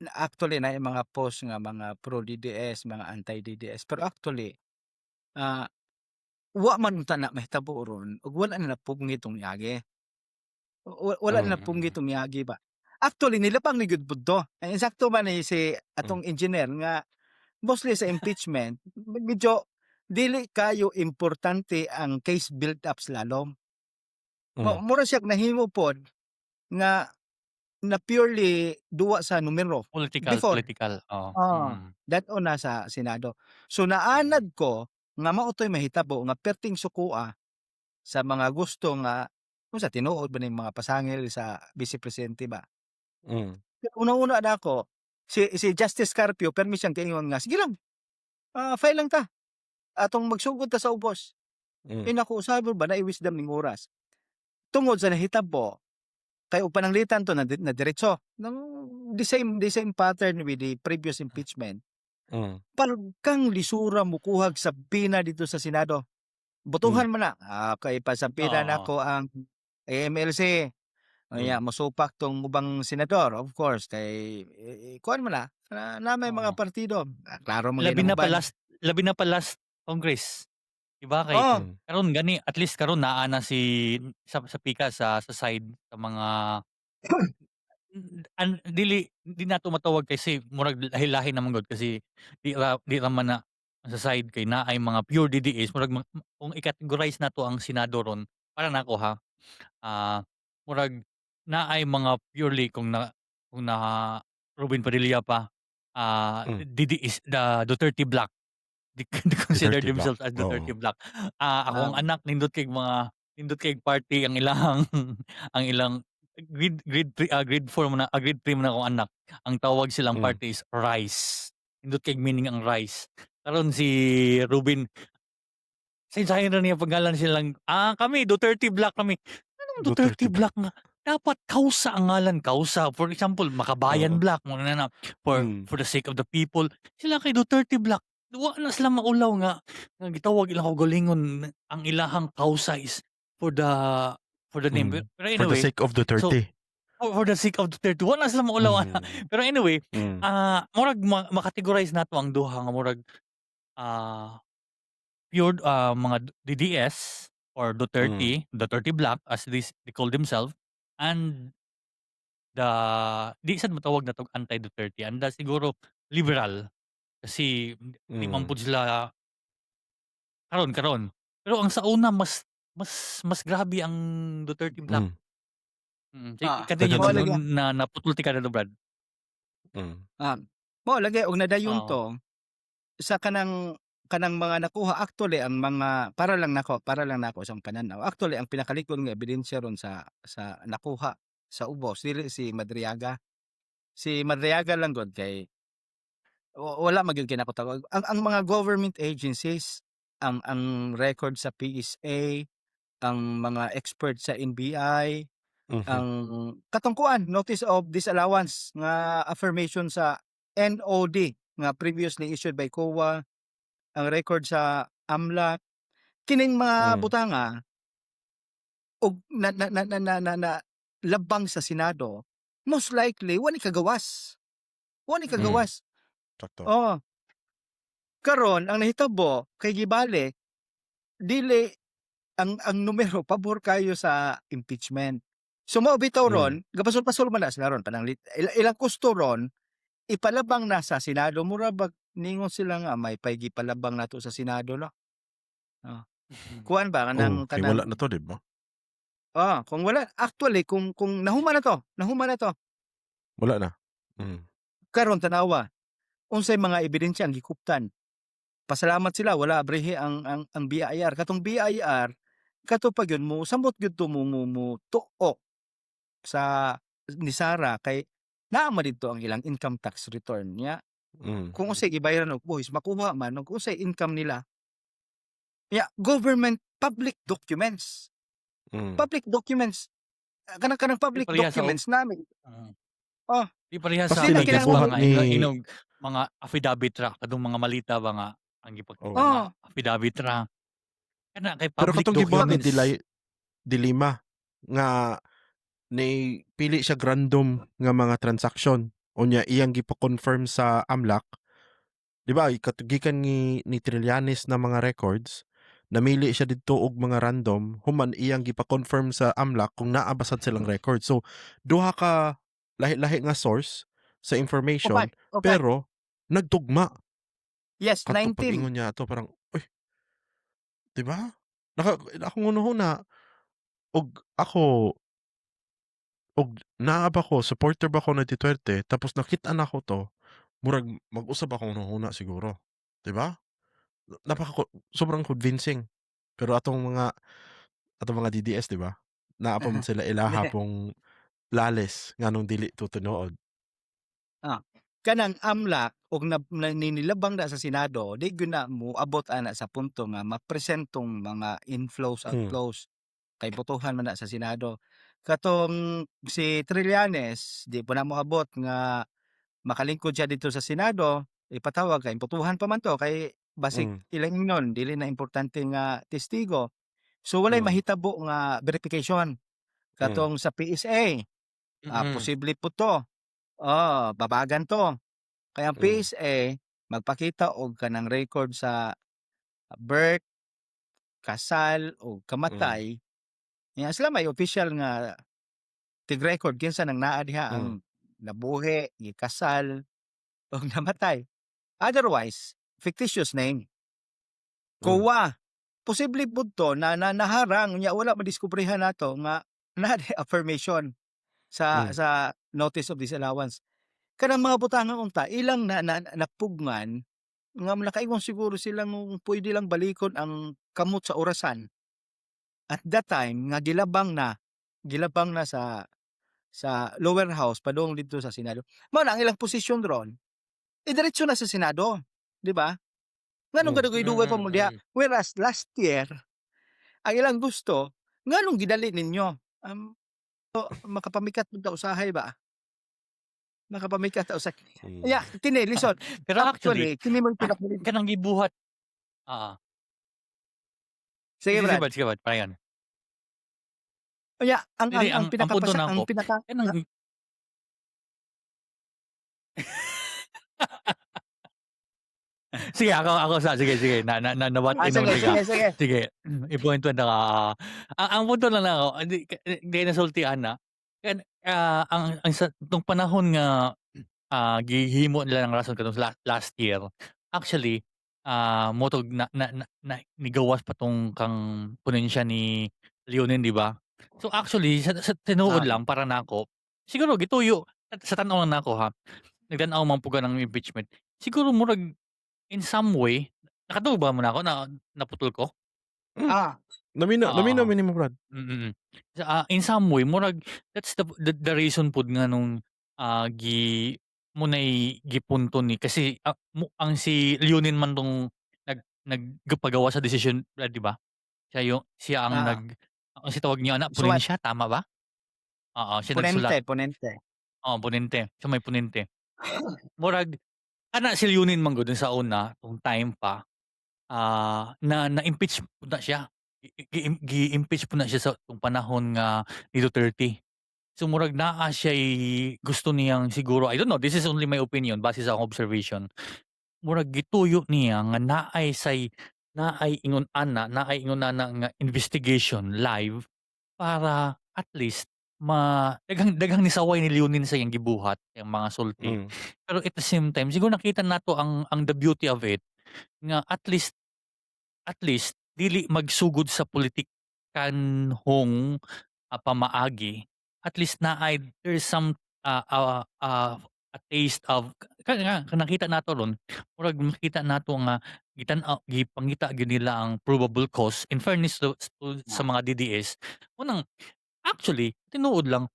[SPEAKER 3] na actually naay mga post nga mga pro DDS, mga anti DDS, pero actually wa man unta na mahitabo ron ug wala na napugni tong miagi. Wala na napunggi tong miagi ba. Actually nilabang ni gyud pud to. Ay insakto man ni si atong engineer nga mostly sa impeachment medyo dili kayo importante ang case build up sa lalom. Mura siya nahimo pod nga na purely duwa sa numero.
[SPEAKER 2] Political,
[SPEAKER 3] Before.
[SPEAKER 2] Political. Oo.
[SPEAKER 3] Ah, dad-on na sa Senado. So naanad ko nga mao to'y mahitabo nga perting sukua sa mga gusto nga kung sa tinuod ba ning mga pasangil sa vice presidente ba. Pero una-una na ako si Justice Carpio permi siyang giingon nga sige lang. File lang ta. Atong magsugod ta sa ubos. Eh naku, usahay ba na wisdom ning oras. Tungod sa nahitabo kay og pananglitan to na diretso nang the same pattern with the previous impeachment. Palkang lisura mukuhag subpoena dito sa Senado. Botohan man na. Kay pa-subpoena nako ang AMLC. Unya mosupak tong ubang senador, of course, kay eh, kuan man na may mga partido. Klaro man
[SPEAKER 2] Labi
[SPEAKER 3] gyud ang
[SPEAKER 2] na pa
[SPEAKER 3] uban.
[SPEAKER 2] Labi na pa last Congress. Di ba kay
[SPEAKER 3] Oh.
[SPEAKER 2] Karon gani at least karon naa na si sa pika sa side sa mga an dili di nato matawag kasi murag lahi-lahi naman gud kasi di ra man na sa side kay naay mga pure DDS. Murag kung i-categorize nato ang Senado ron para nako ha, murag naay mga purely kung na Robin Padilla pa, DDS, the Duterte bloc. They consider
[SPEAKER 1] Duterte bloc,
[SPEAKER 2] themselves as Duterte
[SPEAKER 1] oo.
[SPEAKER 2] bloc. Akong anak nindot kay party ang ilang grade 3, grade 4 man na, grade 3 man akong anak. Ang tawag silang party is RICE. Nindot kay meaning ang RICE. Karon si Ruben sayin ra niya pangalan silang, kami Duterte bloc kami. Anong Duterte
[SPEAKER 1] Duterte
[SPEAKER 2] bloc nga? Dapat kausa ang ngalan, kausa. For example, Makabayan
[SPEAKER 1] Oo.
[SPEAKER 2] bloc mo na for for the sake of the people. Sila kay Duterte bloc. Wa na sila maulaw nga gitawag ilang kaugalingon, ang ilahang kausa is for the name. Pero
[SPEAKER 1] For the
[SPEAKER 2] anyway,
[SPEAKER 1] sake of
[SPEAKER 2] so
[SPEAKER 1] Duterte.
[SPEAKER 2] for the sake of Duterte, wa na sila maulaw ana. Pero anyway, murag ma-categorize nato ang duha nga murag pure mga DDS or Duterte, Duterte Black as this they call themselves, and the di sad matawag natong anti-Duterte, anda siguro liberal kasi di man pud sila karon karon. Pero ang sa una, mas grabe ang Duterte Black. Sige, continue.
[SPEAKER 3] Mao lagi.
[SPEAKER 2] Na naputol tika na, Brad.
[SPEAKER 3] Mao lagi og nadayon
[SPEAKER 2] Oo.
[SPEAKER 3] To sa kanang mga nakuha actually ang mga para lang nako sa pananaw. Actually, ang pinakalikon nga ebidensya ron sa nakuha sa ubos dili si Madriaga. Si Madriaga lang gud kay wala man gyud kinako tawag. Ang mga government agencies, ang record sa PSA, ang mga expert sa NBI, ang katong kuan, notice of disallowance nga affirmation sa NOD nga previously issued by COA, ang record sa AMLC, kining mga butanga og na labang sa Senado, most likely wa ni kagawas. Wa ni kagawas.
[SPEAKER 1] Sakto.
[SPEAKER 3] Oo. Karon ang nahitabo kay gibalik dili ang numero pabor kayo sa impeachment. So mao bitaw ron, gapasol-pasol man na sila ron pananglit ilang gusto ron ipalabang na sa Senado, mura bag ningon sila nga may pay gipalabang nato sa Senado, no. Oh. Kuan ba
[SPEAKER 1] Oh,
[SPEAKER 3] kanang
[SPEAKER 1] kay
[SPEAKER 3] kanang
[SPEAKER 1] wala na to, di ba?
[SPEAKER 3] Ah, kung wala actually kung nahuman na to, nahuman na to.
[SPEAKER 1] Wala na.
[SPEAKER 3] Karon tanawa, unsay mga ebidensya ang gikuptan. Pasalamat sila wala abrihi ang BIR. Katong BIR kato pa gyud mo samot gyud to mo tuok sa ni Sara kay naa man didto ang ilang income tax return niya. Kung unsay gibayaran og buhis makuha man og unsay income nila. Ya, government public documents. Public documents. Kanang public
[SPEAKER 2] Di pareha sa
[SPEAKER 3] documents namin. Oh.
[SPEAKER 2] Di pareha sa
[SPEAKER 1] Kasi
[SPEAKER 3] Di na
[SPEAKER 2] mga
[SPEAKER 3] kinahanglan
[SPEAKER 2] mga inog mga affidavit ra katong mga malita ba nga ang gipakita nga affidavit ra. Kana kay
[SPEAKER 1] Pero
[SPEAKER 2] public
[SPEAKER 1] katong gibuhat ni
[SPEAKER 2] documents.
[SPEAKER 1] Dilay De Lima nga ni pili siya random nga mga transaction, unya iyang gipa-confirm sa AMLC. Di ba gikan ni Trillanes na mga records, namili siya didto og mga random, human iyang gipa-confirm sa AMLC kung naa ba sad silang record. So duha ka lahi-lahi nga source sa information
[SPEAKER 3] Upat, upat.
[SPEAKER 1] pero nagtugma.
[SPEAKER 3] Yes,
[SPEAKER 1] Kato
[SPEAKER 3] 19.
[SPEAKER 1] pag-ingon niya ato parang, uy, di ba? Naka akong hunahuna og ako og naa ba ko, supporter ba ko ni Duterte, tapos nakit-an nako to, murag mag-usab akong hunahuna siguro, di ba? Napaka sobrang convincing. Pero atong mga DDS, di ba? Naa pa man sila ilaha pong lalis nganong dili to tinuod.
[SPEAKER 3] Kanang AMLC og na ninilabang na sa Senado, di gyud na moabot ana sa punto nga mapresentong mga inflows, outflows kay botohan man na sa Senado. Katong si Trillanes, di pa na moabot nga makalingkod siya didto sa Senado, ipatawag kay botohan pa man to kay basig ilang ingnon dili na importante nga testigo. So walay mahitabo nga verification. Katong sa PSA, posible po to. Oh, babagan to. Kaya ang PSA magpakita og kanang record sa birth, kasal o kamatay. Nya sila may official nga tig-record kinsa nang naa diha ang nabuhi, gikasal o namatay. Otherwise, fictitious name. COA, posible pud to na naharang nya wala madiskubrehan nato nga naa di affirmation sa sa notice of disallowance. Kanang mga butanga unta ilang na napugngan nga nakaingon siguro sila nung pwede lang balikon ang kamot sa orasan. At that time nga gilabang na sa lower house padung didto sa Senado. Mao na ang ilang posisyon ron, idiretso na sa Senado, di ba? Nganong kadugoy-dugay pa mo diha? Whereas last year, ang ilang gusto, nganong gidali ninyo? So, makapamikat pud ta usahay ba? Makapamikat ta usa. Ya, kini listen.
[SPEAKER 2] Pero actually,
[SPEAKER 3] Actually, kini man pinaka
[SPEAKER 2] kanang gibuhat, oo.
[SPEAKER 3] Sige,
[SPEAKER 2] Sige,
[SPEAKER 3] Brad.
[SPEAKER 2] Brad, sige, Brad, padayon.
[SPEAKER 3] Unya, ang
[SPEAKER 2] Dili,
[SPEAKER 3] ang
[SPEAKER 2] ang punto
[SPEAKER 3] pinakapasa ang
[SPEAKER 2] nako,
[SPEAKER 3] pinaka
[SPEAKER 2] kanang Sige, ako sa sige, sige, na na na nabat
[SPEAKER 3] Ah,
[SPEAKER 2] inon
[SPEAKER 3] sige,
[SPEAKER 2] ka.
[SPEAKER 3] sige, sige.
[SPEAKER 2] Sige, i-point na ka. Ang punto lang nako, hindi di nasulti ana. Kan ang sa tong panahon nga gihimo nila ng rason katong last year. Actually, motog na na na, na nigawas pa tong kang ponensya ni Leonen, di ba? So actually, sa tinuod lang para nako, siguro gituyo sa tan-aw lang nako ha. Nagtan-aw man pud ka ng impeachment. Siguro murag in some way, nakatuo ba mo nako na naputol ko?
[SPEAKER 3] Ah.
[SPEAKER 1] Namina namina
[SPEAKER 2] Oo.
[SPEAKER 1] mi nimo, Brad.
[SPEAKER 2] Sa in some way murag that's the reason pud nga nung gi mo nay gipunto ni kasi mo ang si Leonen man tong nagpagawa sa desisyon, Brad, di ba? Siya ang ang si tawag niya ana,
[SPEAKER 3] Suwat.
[SPEAKER 2] ponensya, tama ba? Oo, siya
[SPEAKER 3] Ponente,
[SPEAKER 2] nagsulat.
[SPEAKER 3] ponente.
[SPEAKER 2] Oo, ponente. Siya may ponente. Murag ana si Leonen man gud sa una tong time pa na na-impeach pud na siya. Gi-impeach pud na siya sa tong panahon nga ni Duterte. So murag naa siya'y gusto niyang siguro, I don't know, this is only my opinion base sa akong observation. Murag gituyo niya nga naay ingon ana nga investigation live para at least ma daghang daghang nisaway ni Leonen sa iyang gibuhat, iyang mga sulti. Pero at the same time siguro nakita nato ang the beauty of it nga at least dili magsugod sa politikanhong pamaagi. At least naay there's some a taste of nga nakita nato ron, murag makita nato nga gitan-aw, gipangita gyud nila ang probable cause, in fairness to sa mga DDS. Unang actually tinuod lang,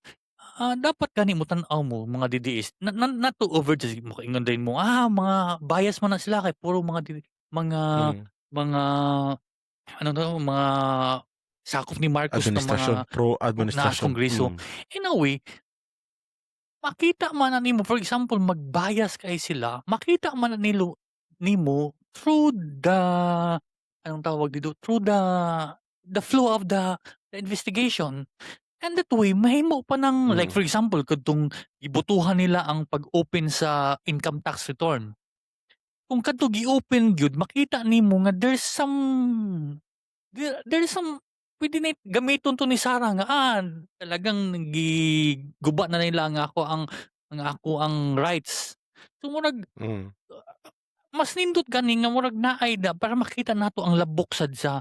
[SPEAKER 2] dapat gani mo tan-aw mo mga DDS na, na not to overjudge mo, ingon din mo, mga bias man na sila kay puro mga mga mga ano to, mga sakop ni Marcos na
[SPEAKER 1] Administrasyon,
[SPEAKER 2] mga
[SPEAKER 1] pro
[SPEAKER 2] naa sa
[SPEAKER 1] administrasyon.
[SPEAKER 2] kongreso. In a way, makita man na nimo, for example, mag-bias kay sila, makita man na nimo through the, anong tawag dito, through the flow of the investigation. And that way mahimo pa ng like for example kadtong gibotohan nila ang pag-open sa income tax return. Kung kadto gi-open gyud, makita nimo nga there's some pwede na gamiton to ni Sara nga talagang giguba na nila ang ako ang rights. So murag mas nindot gani nga murag naay da para makita nato ang labok sad sa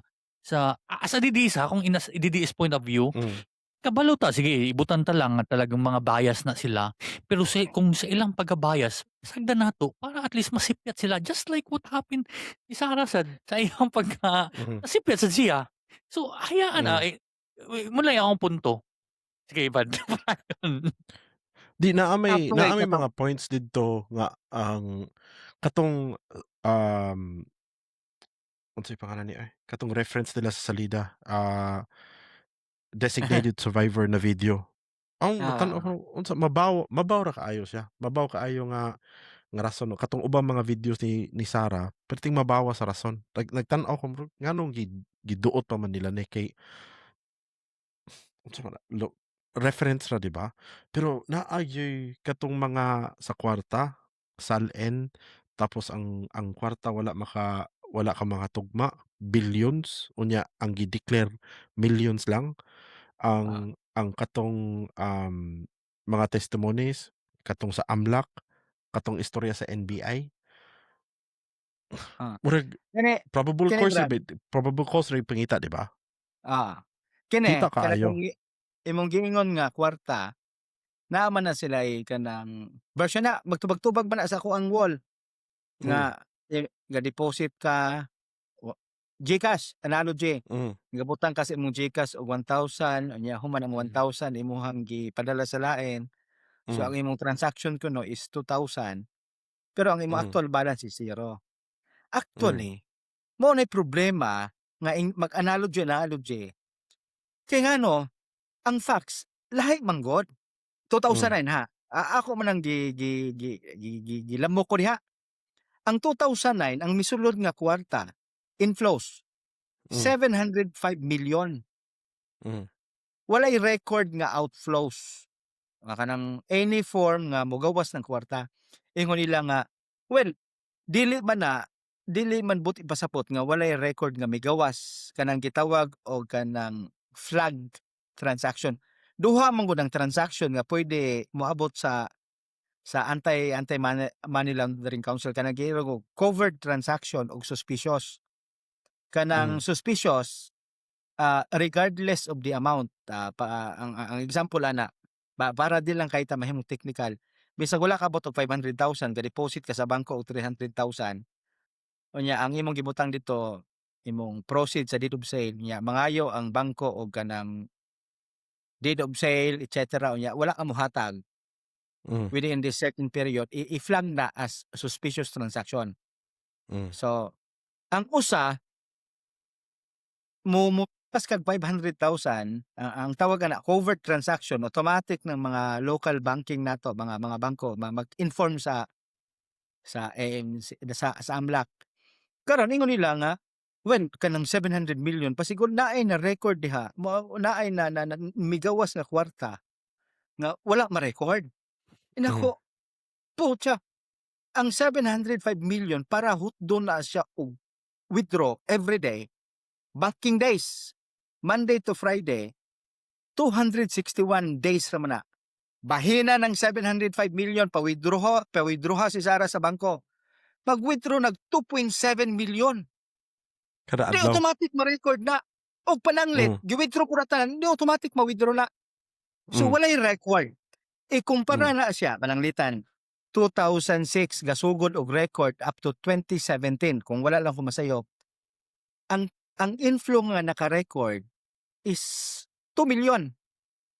[SPEAKER 2] DDS ha, kung inas DDS point of view. Kabalo ta, sige, ibutan ta lang nga talagang mga bias na sila. Pero kung sa ilang pagka-bias, sagdan nato para at least masipyat sila, just like what happened ni Sara sad sa iyang pagka nasipyat sad siya. So hayaan na eh, mao lang akong punto. Sige, Brad.
[SPEAKER 1] Di
[SPEAKER 3] Actually,
[SPEAKER 1] naa may
[SPEAKER 3] katong
[SPEAKER 1] mga points didto nga ang katong unsay pangalan ni ay, katong reference nila sa salida, designated survivor na video. Ang tan-aw ko unsa mabaw mabaw ra kaayo siya. Mabaw kaayo nga rason no, katong ubang mga videos ni Sara perting mabawa sa rason. Nagtan-aw ko murag nganong giduot pa man nila ni kay unsa man na lo reference ra, di ba? Pero naa gyuy katong mga sa kwarta, SALN, tapos ang kwarta wala ka mga tugma, billions, unya ang gi-declare millions lang. Ang katong mga testimonies, katong sa AMLC, katong istorya sa NBI. Murag
[SPEAKER 3] Kani
[SPEAKER 1] probable
[SPEAKER 3] kini
[SPEAKER 1] cause ra
[SPEAKER 3] Brad.
[SPEAKER 1] probable cause ra pangita, di ba?
[SPEAKER 3] Ah. Kini
[SPEAKER 1] Kita
[SPEAKER 3] kana
[SPEAKER 1] kaayo.
[SPEAKER 3] kung imong giingon nga kwarta, naa man na sila'y kanang version na magtubag-tubag man na sa akoang wall. Nga ga deposit ka GCash, analogy. Gabutang ka sa imong GCash og 1,000, unya human ang 1,000 imuhang gipadala sa lain. So ang imong transaction kuno is 2,000, pero ang imong actual balance is 0. Actually, mao nay problema nga mag-analogy analogy. Kay ngano, ang facts lahi man gud. 2009 ha. Ako man ang gi gi gi gi gi gilamok ko diha. Ang 2009, ang misulod nga kwarta, inflows, 705 million. Walay record nga outflows. Nga kanang any form nga mogawas ng kwarta. Ingon nila nga, well, dili man na dili man buot ipasabot nga walay record nga migawas, kanang gitawag og kanang flag transaction. Duha man gud ang transaction nga pwede moabot sa anti anti money, money laundering council, kanang gitawag og covered transaction og suspicious. Kanang suspicious, regardless of the amount, pa, ang example ana ba, para di lang kay ta mahimong technical, bisag wala kaabot og 500,000, ga-deposit ka sa bangko og 300,000, unya ang imong gibutang dito imong proceed sa deed of sale, nya mangayo ang bangko og kanang deed of sale, etc., unya wala ka mohatag within this certain period, i-flag na as suspicious transaction. So ang usa mo pas kag 500,000, ang tawag ana covert transaction, automatic ng mga local banking nato, mga bangko mag-inform sa AMC, sa AMLC. Karon ingon nila nga, well, kanang 700 million pasiguro naay na record diha mo, naay na migawas nga kwarta nga wala ma-record. Inako, putya, ang 705 million para hutdon na siya og withdraw every day, banking days, Monday to Friday, 261 days ra man na. Bahina ng 705 million, pa-withdraw si Sara sa bangko. Mag-withdraw nag 2.7 million.
[SPEAKER 1] Kada
[SPEAKER 3] Di
[SPEAKER 1] adlaw.
[SPEAKER 3] Automatic ma-record na. Og pananglit, gi-withdraw ko na tanan, di automatic ma-withdraw na. So walay record. Ikumpara na siya, pananglitan, 2006 gasugod og record up to 2017, kung wala lang ko masayop. Ang inflow nga naka-record is 2 million.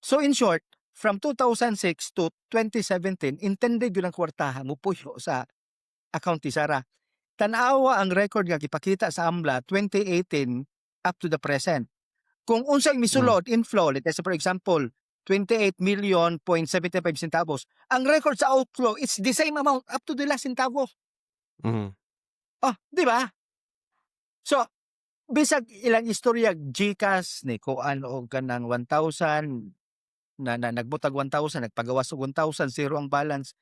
[SPEAKER 3] So in short, from 2006 to 2017, intended yun ang kwartaha mo puyo sa account ni Sara. Tanawa ang record nga gipakita sa AMLA 2018 up to the present. Kung unsay misulod inflow, let's say, for example, 28 million point 75 centavos. Ang record sa outflow, it's the same amount up to the last centavo. Oh, di ba? So, bisag ilang istorya GCash ni kuan og kanang 1,000 na nagbutag 1,000, nagpagawas og 1,000, zero ang balance.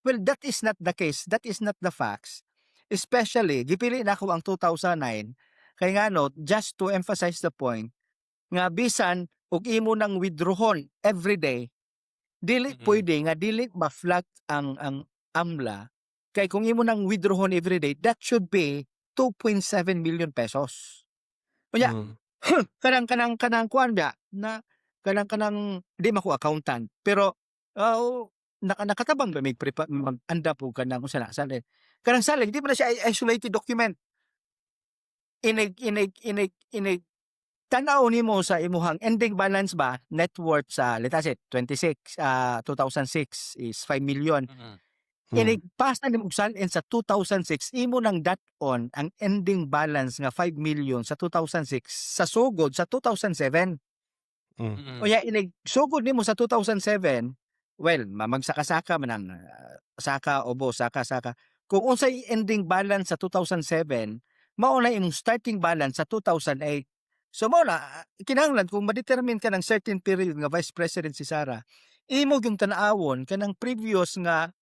[SPEAKER 3] Well, that is not the case. That is not the facts. Especially, gipili na ako ang 2009 kay ngano, just to emphasize the point nga bisan og imo nang withdrawon every day, dili pwede nga dili ma-flag ang AMLA, kay kung imo nang withdrawon every day, that should be 2.7 million pesos. Unya, kanang kuan ba na kanang di man ko accountant, pero nakatabang ba mig mag-andam og kanang unsa na SALN. Kanang SALN, di ba na siya isolated document? Inig tan-aw nimo sa imuhang ending balance ba, net worth sa, let us say, 26 2006 is 5 million. Inig pasa nimo og SALN sa 2006, imo nang dat-on ang ending balance nga 5 million sa 2006 sa sugod sa 2007. Unya inig sugod nimo sa 2007, well, magsaka-saka man ang saka obo, saka saka. Kung unsay ending balance sa 2007, mao na imong starting balance sa 2008. So mao na kinahanglan kung ma-determine ka ng certain period nga vice president si Sara, imo gyung tan-awon kanang previous nga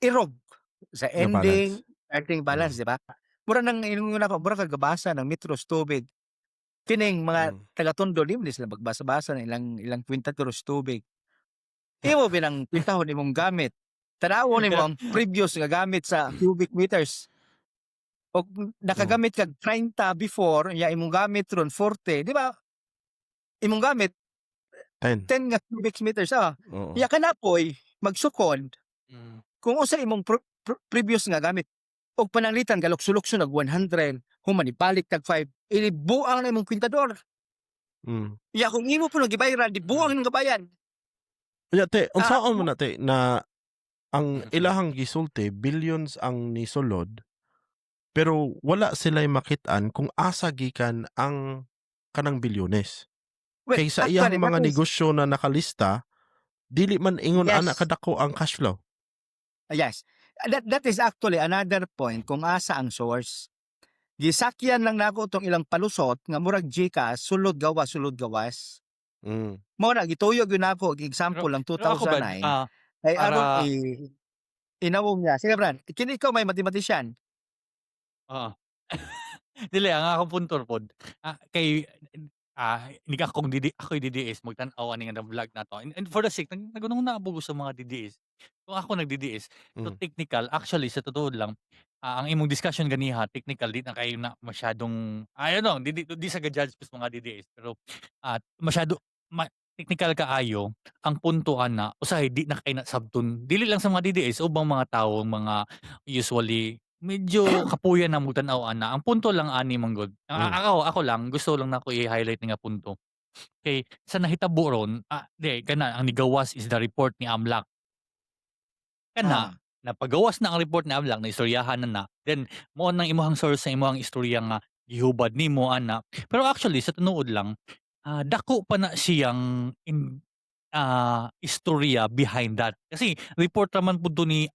[SPEAKER 3] irog sa
[SPEAKER 1] Nga
[SPEAKER 3] ending,
[SPEAKER 1] balance.
[SPEAKER 3] Starting balance, di ba? Mura nang ingon ako, mura kag gabasa ng metros tubig. Kining mga taga-Tondo, di man sila magbasa-basa ng ilang kwintador sa tubig. Imo binang kwintahon imong gamit. Tan-awon nimo ang previous nga gamit sa cubic meters. Og nakagamit kag 30 before, nya imong gamit ron 40, di ba? Imong gamit
[SPEAKER 1] 10.
[SPEAKER 3] 10 nga cubic meters.
[SPEAKER 1] Oo.
[SPEAKER 3] Ya kanapoy magsukod kung usa imong previous nga gamit. Og pananglitan galukso-lukso nag 100, human ibalik tag 5, ilibuang na imong kwintador. Ya kung imo po gibayran, di buang imong gabayan.
[SPEAKER 1] Ya te, unsaon man na te na ang ilahang gisulti, billions ang nisulod, pero wala sila'y makit-an kung asa gikan ang kanang bilyones?
[SPEAKER 3] Well,
[SPEAKER 1] Kay sa
[SPEAKER 3] actually,
[SPEAKER 1] iyang mga
[SPEAKER 3] that is
[SPEAKER 1] negosyo na nakalista, Dili man ingon ana kadako ang cash flow.
[SPEAKER 3] Yes. That is actually another point kung asa ang source. Gisakyan lang nako tong ilang palusot nga murag GCash, sulod gawas, sulod gawas. Mao na gituyo gyud nako og example ang
[SPEAKER 2] Pero ako ba,
[SPEAKER 3] 2009 kay aron
[SPEAKER 2] para
[SPEAKER 3] inawong niya. Sige, Bran, kini ikaw may mathematician.
[SPEAKER 2] Oo. Dili, ang akong punto pod, kay hindi akong DD, ako'y DDS, magtan-aw ani nga vlog nato. And for the sake, nagunong na ko sa mga DDS. Kung ako nag-DDS, so technical, actually sa totoo lang, ang imong discussion ganiha, technical, di na kayo na masyadong, I don't know, di sa ga-judge sa mga DDS, pero masyado technical kaayo ang punto ana. Usahay di na kay na sabton, dili lang sa mga DDS, ubang mga tawo, mga usually medyo kapuyan na mo tan-aw ana. Ang punto lang ani man gud, ako lang gusto lang nako i-highlight nga punto kay sa nahitabo ron, di kana ang nigawas is the report ni AMLC kana. Napagawas na ang report ni AMLC, na istoryahan na na, then mo nang imuhang source sa imuhang istorya nga gihubad nimo ana. Pero actually sa tinuod lang, dako pa na siyang istorya behind that kasi report raman pud to ni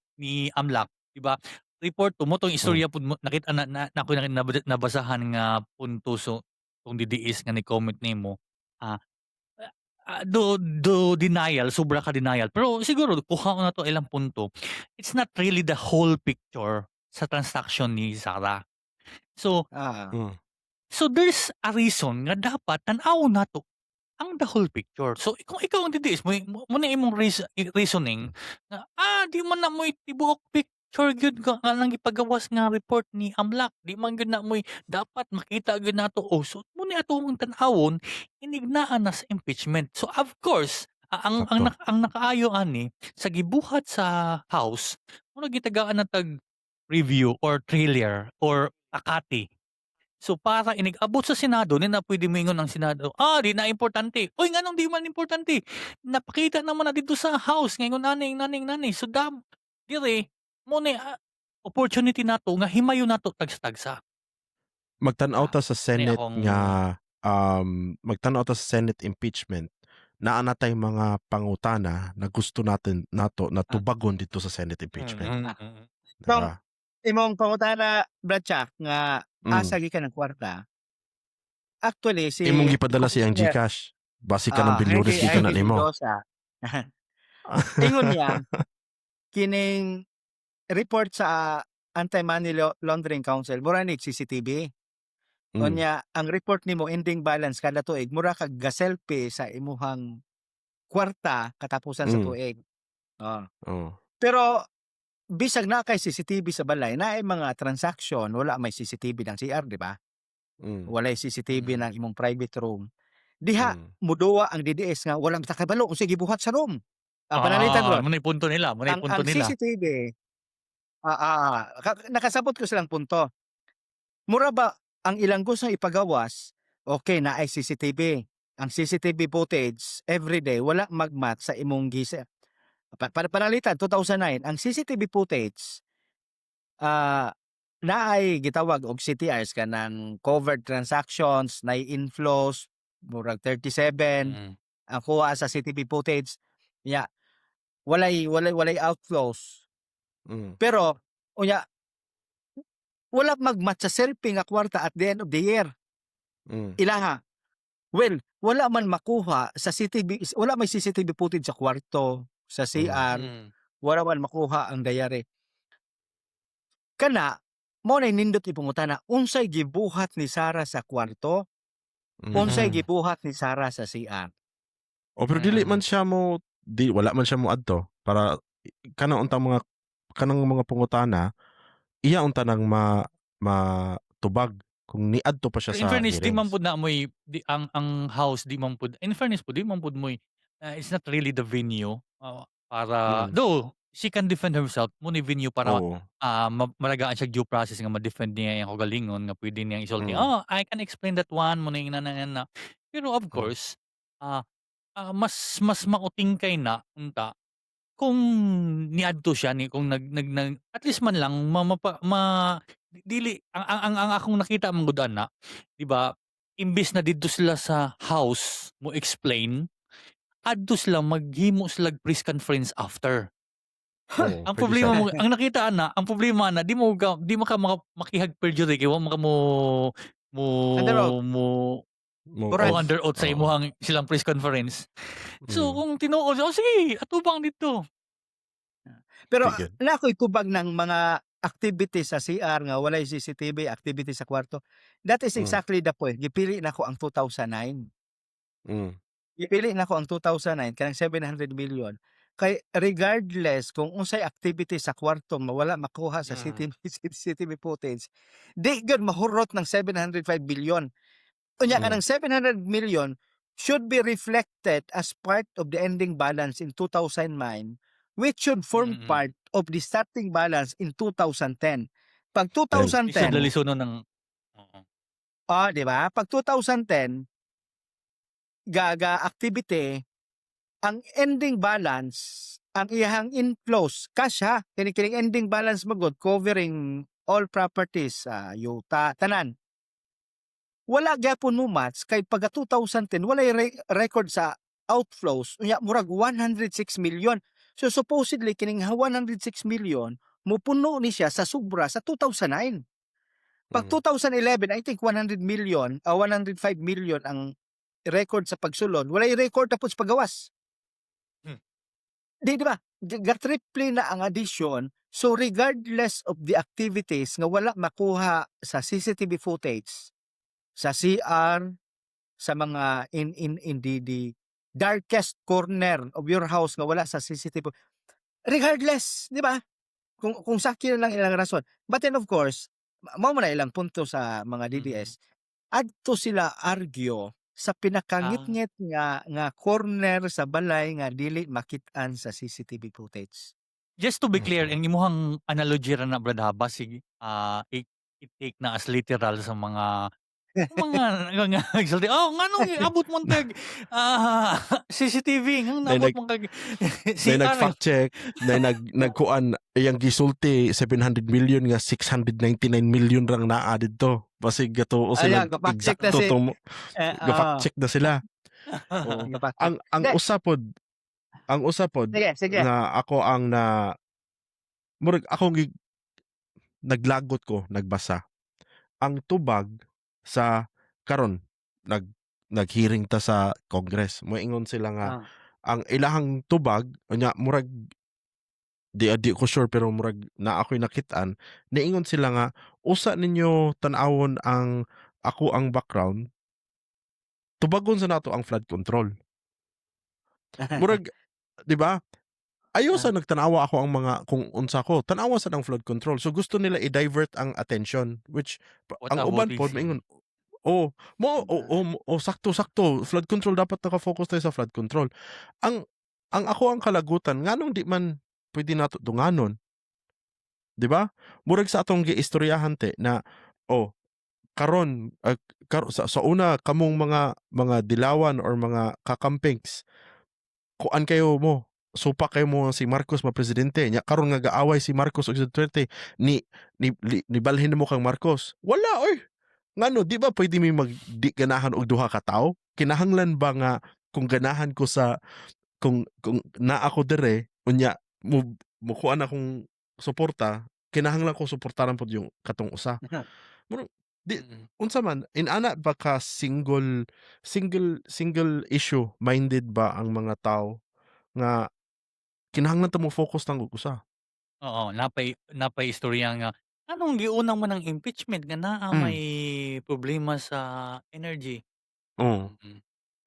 [SPEAKER 2] AMLC, di ba? Report to mo tong istorya pud mo nakita na na, na, ako na, nabasahan nga punto. So tong DDS nga ni comment nimo, do denial, sobra ka denial, pero siguro kuha ko na to ilang punto. It's not really the whole picture sa transaction ni Sara. So so there's a reason nga dapat tan-awon nato ang the whole picture. So kung ikaw ang DDS mo, mo na imong reasoning nga di man na mo tibuok picture gyud ka nga nang gipagawas nga report ni AMLC, di man gyud na mo'y dapat makita gyud nato. Oh, so mo ni ato ang tan-awon inignaan na sa impeachment. So of course, ang ang nakaayo ani sa gibuhat sa House, mura gitagaan na tag review or trailer or akati. So para inig-abot sa Senado, ni na pwede moingon ang Senado, "Ah, di na importante." Uy, nganong di man importante? Napakita naman na dito sa House ngayon nani nani nani. So dam dire mo ni opportunity nato nga himayo nato tagsa-tagsa.
[SPEAKER 1] Magtan-aw ta sa
[SPEAKER 2] Ni
[SPEAKER 1] Senate
[SPEAKER 2] akong
[SPEAKER 1] nga magtan-aw ta sa Senate impeachment, naa na tay mga pangutana na gusto natin nato na tubagon dito sa Senate impeachment.
[SPEAKER 3] Kung
[SPEAKER 1] Diba?
[SPEAKER 3] Imong pangutana, Brad Chuck, nga asa gikan ang kwarta. Actually si
[SPEAKER 1] Imong gipadala siyang
[SPEAKER 3] Commissioner
[SPEAKER 1] GCash. Basi ka ng bilyones
[SPEAKER 3] Harvey
[SPEAKER 1] gikan na
[SPEAKER 3] Harvey
[SPEAKER 1] nimo.
[SPEAKER 3] Mendoza. Ingon niya, kining report sa Anti-Money Laundering Council, mura ni CCTV. Unya ang report nimo ending balance kada tuig, mura kag ga-selfie sa imuhang kwarta katapusan sa tuig. Oh. Pero bisag na kay CCTV sa balay, naay mga transaction wala may CCTV ng CR, di ba? Walay CCTV ng imong private room. Diha muduwa ang DDS nga wala ta kabalo unsay gibuhat sa room. Pananglitan ron.
[SPEAKER 2] Mo na punto nila, mo na punto
[SPEAKER 3] Ang
[SPEAKER 2] nila.
[SPEAKER 3] CCTV, nakasabot ko silang punto. Mura ba ang ilang gusto ipagawas, okay na ay CCTV. Ang CCTV footage everyday wala mag-match sa imong gisa. Pananglitan 2009 ang CCTV footage, naay gitawag og CTRs, kanang covered transactions, naay inflows murag 37 ang kuha sa CCTV footage. Ya, walay outflows. Pero unya wala mag-match sa selfie nga kwarta at the end of the year. Ilaha. Well, wala man makuha sa CCTV, wala may CCTV footage sa kwarto, sa CR, wala man makuha ang diary. Kana, mo na nindot ipangutana, unsay gibuhat ni Sara sa kwarto, unsay gibuhat ni Sara sa CR?
[SPEAKER 1] O pero dili man siya mo di wala man siya mo adto para kanang untang mga kanang mga pangutana iya unta nang ma matubag kung niadto pa siya
[SPEAKER 2] In
[SPEAKER 1] sa
[SPEAKER 2] fairness, di man
[SPEAKER 1] hearings.
[SPEAKER 2] pud na moy di ang House di man pud, in fairness pud, di man pud moy it's not really the venue para though she can defend herself mo ni venue para malagaan siya due process nga ma-defend niya iyang kaugalingon nga pwede niyang isulti, "Oh, I can explain that one," mo na yung na na. Pero of course, mas mas mautingkay na unta kung niadto siya ni kung nag nag nag at least man lang ma mapa ma dili ang akong nakita man gud ana, di ba, imbes na didto sila sa House mo explain. Adto sila, maghimo sila press conference after.
[SPEAKER 1] Oo,
[SPEAKER 2] Ang
[SPEAKER 1] pwede
[SPEAKER 2] problema
[SPEAKER 1] sad.
[SPEAKER 2] mo, ang nakita ana, ang problema na di mo ka makihag perjury kay wa mo ka mo mo
[SPEAKER 3] Under oath.
[SPEAKER 2] mo
[SPEAKER 1] Mo
[SPEAKER 3] Correct.
[SPEAKER 2] o under oath sa imuhang silang press conference. So kung tinuod, oh sige, atubang dito.
[SPEAKER 3] Pero
[SPEAKER 1] Sige.
[SPEAKER 3] na ako'y tubag ng mga activity sa CR nga walay CCTV, activity sa kwarto. That is exactly the point. Gipili nako ang 2009. Gipili nako ang 2009 kanang 700 million. Kay regardless kung unsay activity sa kwarto nga wala makuha sa CCTV, CCTV footage, di gyud mahurot ng 705 billion. Unya kanang 700 million should be reflected as part of the ending balance in 2009, which should form part of the starting balance in 2010. Pag
[SPEAKER 2] Lisod
[SPEAKER 3] 2010,
[SPEAKER 2] na lisunon ng, oo.
[SPEAKER 3] Ah, di ba? Pag 2010 gaga activity ang ending balance, ang iyahang inflows, cash ha, kini kining ending balance magod covering all properties, yuta, tanan. Wala gyapon mo match kay pagka 2010 walay record sa outflows, unya murag 106 million. So supposedly kining 106 million mupuno ni siya sa sobra sa 2009. Pag 2011, I think 100 million, 105 million ang record sa pagsulod, walay record tapos pagawas. Di ba? Ga-triple na ang addition. So regardless of the activities nga wala makuha sa CCTV footage, sa CR, sa mga in the darkest corner of your house nga wala sa CCTV. Regardless, di ba? Kung sakyo na lang ilang rason. But then of course, mao man na ilang punto sa mga DDS. Adto sila argue sa pinakangitngit nga corner sa balay nga dili makit-an sa CCTV footage.
[SPEAKER 2] Just to be clear, ang imuhang analogy ra na, brad, ha, basig i-take na as literal sa mga nagsulti, "Oh, nganong abot man tag CCTV, nganong
[SPEAKER 1] Nay
[SPEAKER 2] naabot man kag
[SPEAKER 1] Nay
[SPEAKER 2] CR?"
[SPEAKER 1] nag-fact check, nay nagkuan iyang gisulti 700 million nga 699 million rang naa didto. Basig gatuo sila
[SPEAKER 3] Ayan, ga-fact check na
[SPEAKER 1] eksakto
[SPEAKER 3] si
[SPEAKER 1] to ga-fact check na sila. Oo.
[SPEAKER 3] Ga-fact check.
[SPEAKER 1] Ang
[SPEAKER 3] Hindi.
[SPEAKER 1] Usa pod
[SPEAKER 3] Sige, sige.
[SPEAKER 1] nga ako ang na murag akong naglagot ko nagbasa. Ang tubag sa karon nag nag-hearing ta sa Congress. Moingon sila nga ang ilahang tubag unya murag di ko sure pero murag naa ako'y nakit-an, niingon sila nga usa ninyo tan-awon ang ako ang background, tubagon sa nato ang flood control. Murag, di ba? Ayaw sa nagtanawa ako ang mga kung unsa ko, tanawa sa ang flood control. So gusto nila i-divert ang attention, which
[SPEAKER 2] What
[SPEAKER 1] ang uban pod
[SPEAKER 2] about
[SPEAKER 1] maingon, oh, mo oh, sakto sakto flood control, dapat naka-focus tayo sa flood control. Ang ako ang kalagutan, nganong di man pwede nato dunganon? Di ba? Murag sa atong giistoryahan te na oh karon sa una kamong mga dilawan or mga kakampings, kuan kayo mo, supak kayo mo si Marcos ma presidente. Nya karon nga gaaway si Marcos ug si Duterte, ni balhin mo kang Marcos. Wala oy. Ngano di ba pwede mi mag di ganahan og duha ka tawo? Kinahanglan ba nga kung ganahan ko sa kung naa ako dire unya mo mukuan akong suporta, kinahanglan ko suportaran pod yung katong usa? Murag di unsa man inana ba ka single issue minded ba ang mga tawo nga kinahanglan ta mo focus lang og usa?
[SPEAKER 2] Oo, napay istorya nga anong giunang man ang impeachment nga naa may problema sa energy.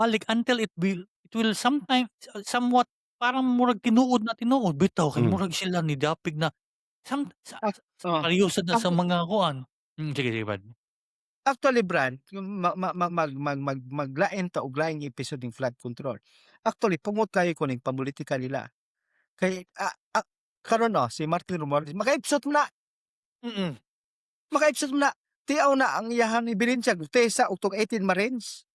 [SPEAKER 2] Balik until it will sometime somewhat parang murag tinuod na tinuod bitaw kay murag sila ni dapig na some sa pareho sad na sa mga kuan. Sige, sige, Brad.
[SPEAKER 3] Actually, Brad, yung ma ma ma mag mag mag maglain ta og laing episode ning flood control. Actually, pungot kayo ko ning pamulitika nila. Kay karon, no, si Martin Romualdez makaipsot man na. Makaipsot man na. Tiaw na ang iyahang ebidensya tesa og tong 18 Marines.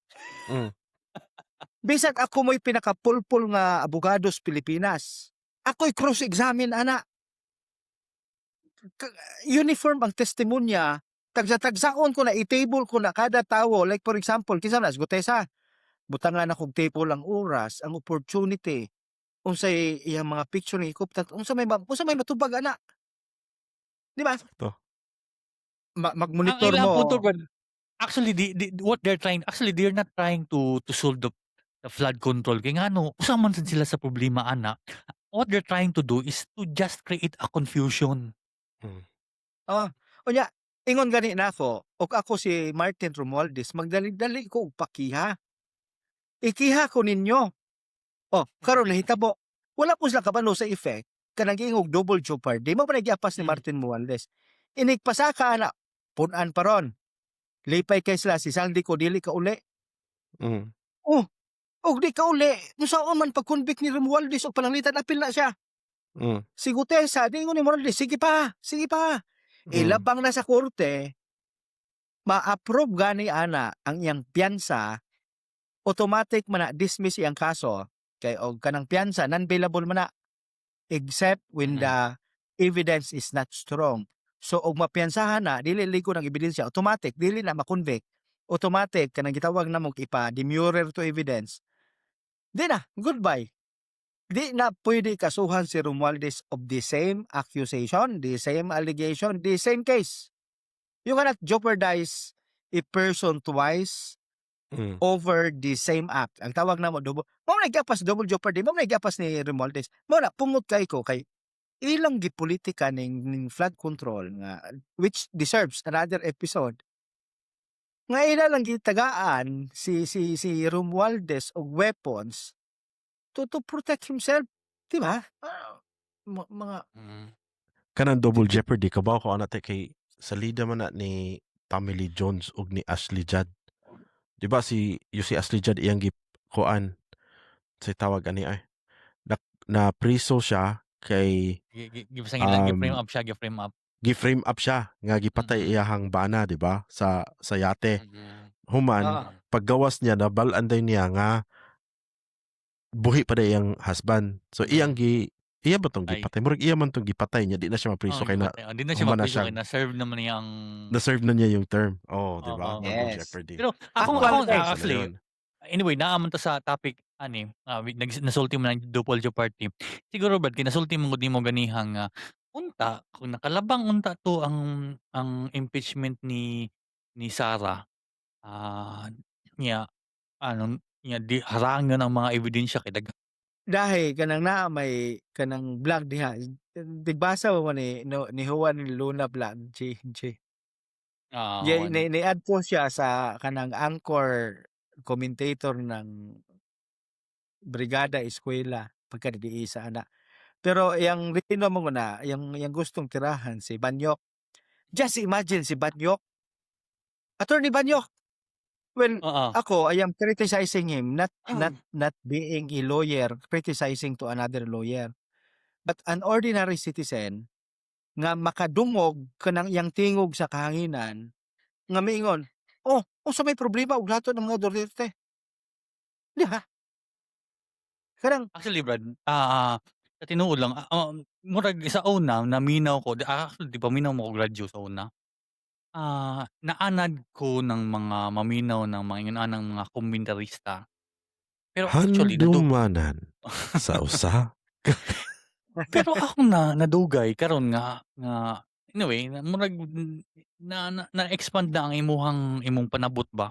[SPEAKER 3] Bisag ako mo'y pinakapulpol nga abogado sa Pilipinas, ako'y cross-examine ana. Uniform ang testimonya, tagsa-tagsaon ko na, i-table ko na kada tawo. Like for example, kinsa na si Guteza. Butangan akong table ang oras, ang opportunity, unsay iyang mga picture ni ikuptan, unsa may matubag ana? Di ba?
[SPEAKER 1] Sakto.
[SPEAKER 2] Ang
[SPEAKER 3] Mag-monitor
[SPEAKER 2] ilang
[SPEAKER 3] mo.
[SPEAKER 2] punto, brad, actually, what they're trying, actually, they're not trying to solve the flood control. Kaya ngano, usa man sad sila sa problema ana. What they're trying to do is to just create a confusion.
[SPEAKER 3] Oh, unya ingon gani nako, og ako si Martin Romualdez, magdali-dali ko og pakiha. Ikiha ko ninyo. Oh, karon nahitabo. Wala po sila kabalo sa effect kanang giingog double jeopardy. Mao pa giapas ni Martin Romualdez. Inig pasaka ana, pun-an pa ron. Lipay kay sila si Zaldy Co, dili ka uli. Oh, og di ka uli, unsaon man pag-convict ni Romualdez og pananglitan apil na siya. Si Guteza, di ingon ni Romualdez, sige pa, sige pa. Ilabang na sa korte, ma-approve gani ana ang iyang piyansa, automatic man na dismiss iyang kaso kay og kanang piyansa non-bailable man na except when the evidence is not strong. So og mapiyansahan na dili ligo ng ebidensya, automatic dili na ma-convict. Automatic kanang gitawag namo ipa demurrer to evidence. Di na, goodbye. Di na pwede kasuhan si Romualdez of the same accusation, the same allegation, the same case. You cannot jeopardize a person twice over the same act. Ang tawag namo double. Mao na giapas double jeopardy, mao na giapas ni Romualdez. Mao na pungot kay ko kay ilang gipolitika ning flood control nga which deserves another episode. Nga ila lang gitagaan si Romualdez og weapons to protect himself, di ba? Ah, mga
[SPEAKER 1] Kanang double jeopardy, kabaw ko ana te, kay salida man na ni Tommy Lee Jones ug ni Ashley Judd. Di ba si Ashley Judd iyang gi kuan say tawag ani ay na priso siya kay
[SPEAKER 2] Gi-frame up siya, gi-frame up.
[SPEAKER 1] Gi-frame up siya nga gipatay iyahang bana, di ba, sa yate. Human paggawas niya, nabal-an day niya nga buhi pa day iyang husband. So iyang gi iya ba tong
[SPEAKER 2] Ay.
[SPEAKER 1] gipatay? Murag iya man tong gipatay niya, di na siya mapriso
[SPEAKER 2] Oh,
[SPEAKER 1] kay na
[SPEAKER 2] gipatay. Oh, di na siya
[SPEAKER 1] human na
[SPEAKER 2] mapriso
[SPEAKER 1] siya.
[SPEAKER 2] kay na-serve naman niya ang
[SPEAKER 1] Na-serve na niya yung term. Oh, di ba?
[SPEAKER 2] Oo.
[SPEAKER 1] Double jeopardy.
[SPEAKER 2] Pero ako
[SPEAKER 3] Actual
[SPEAKER 2] ako
[SPEAKER 3] guys.
[SPEAKER 2] actually
[SPEAKER 1] Yun.
[SPEAKER 2] Anyway, naa man ta sa topic ani, nasulti mo ng double jeopardy. Siguro, Brad, kay nasulti mo gud nimo ganiha nga unta kung nakalabang unta to ang impeachment ni Sara, niya ano niya di harangan ang mga ebidensya kay
[SPEAKER 3] Dahil kanang naa may kanang vlog diha, digbasa mo ni no, ni Juan Luna vlog, G G. Ye
[SPEAKER 2] Juan.
[SPEAKER 3] ni ni-add po siya sa kanang anchor commentator ng Brigada Eskwela pagka sa ana. Pero iyang rino mo na, iyang gustong tirahan si Banyok. Just imagine si Banyok. Attorney Banyok. Well, ako, I am criticizing him, not being a lawyer, criticizing to another lawyer. But an ordinary citizen nga makadungog kanang iyang tingog sa kahanginan nga miingon, "Oh, unsa may problema og lato ng mga Duterte?" Di ba? Kanang
[SPEAKER 2] Actually, Brad, sa tinuod lang, murag sa una naminaw ko, actually di pa minaw mo og radyo sa una. Naanad ko ng mga maminaw ng mga ingon anang mga komentarista. Pero actually
[SPEAKER 1] Handumanan sa usa
[SPEAKER 2] Pero ako na nadugay karon nga anyway, na murag na na-expand na ang imuhang imong panabot ba.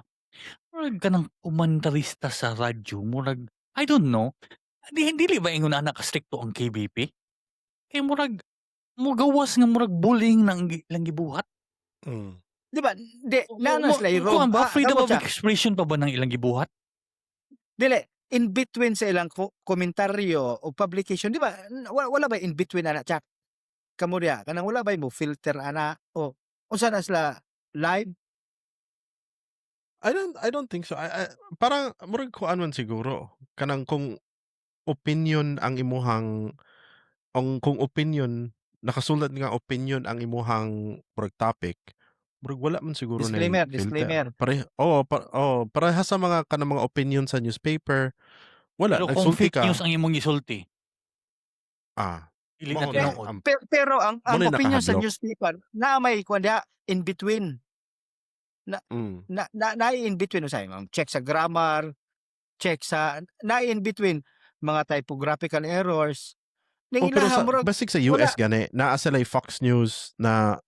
[SPEAKER 2] Murag kanang komentarista sa radyo, murag I don't know, di dili ba ingon ana ka strikto ang KBP? Kay murag mogawas nga murag bullying na ang ilang gibuhat.
[SPEAKER 3] Di ba? Di,
[SPEAKER 2] Mo
[SPEAKER 3] naa na
[SPEAKER 2] mo
[SPEAKER 3] sila i-room.
[SPEAKER 2] Kuan ba, freedom
[SPEAKER 3] kamo
[SPEAKER 2] of
[SPEAKER 3] siya.
[SPEAKER 2] expression pa ba ng ilang gibuhat?
[SPEAKER 3] Dili, in between sa ilang komentaryo o publication, di ba? Wala ba in between ana, Chak? Kamo diha, kanang wala ba mo filter ana o unsa na sila live?
[SPEAKER 1] I don't think so. I parang murag kuan man siguro kanang kung opinion ang imuhang ang kung opinion nakasulat nga opinion ang imuhang murag topic, murag wala man siguro nay
[SPEAKER 3] Disclaimer,
[SPEAKER 1] filter.
[SPEAKER 3] Disclaimer.
[SPEAKER 1] Pare oo, oo, pareha sa mga kanang mga opinion sa newspaper. Wala,
[SPEAKER 2] Pero kung
[SPEAKER 1] nagsulti
[SPEAKER 2] fake
[SPEAKER 1] ka.
[SPEAKER 2] news ang imong gisulti, dili na
[SPEAKER 1] Mao na
[SPEAKER 2] tinuod.
[SPEAKER 1] ang
[SPEAKER 3] Pero ang
[SPEAKER 1] Mao na
[SPEAKER 3] opinion sa
[SPEAKER 1] nakahadlok.
[SPEAKER 3] Newspaper naa may kuan diha in between. Na na naay in between usay, check sa grammar, check sa na in between mga typographical errors ning
[SPEAKER 1] Oh, pero
[SPEAKER 3] ilaha
[SPEAKER 1] sa
[SPEAKER 3] murag
[SPEAKER 1] basig sa
[SPEAKER 3] wala.
[SPEAKER 1] US gani, naa sila'y Fox News na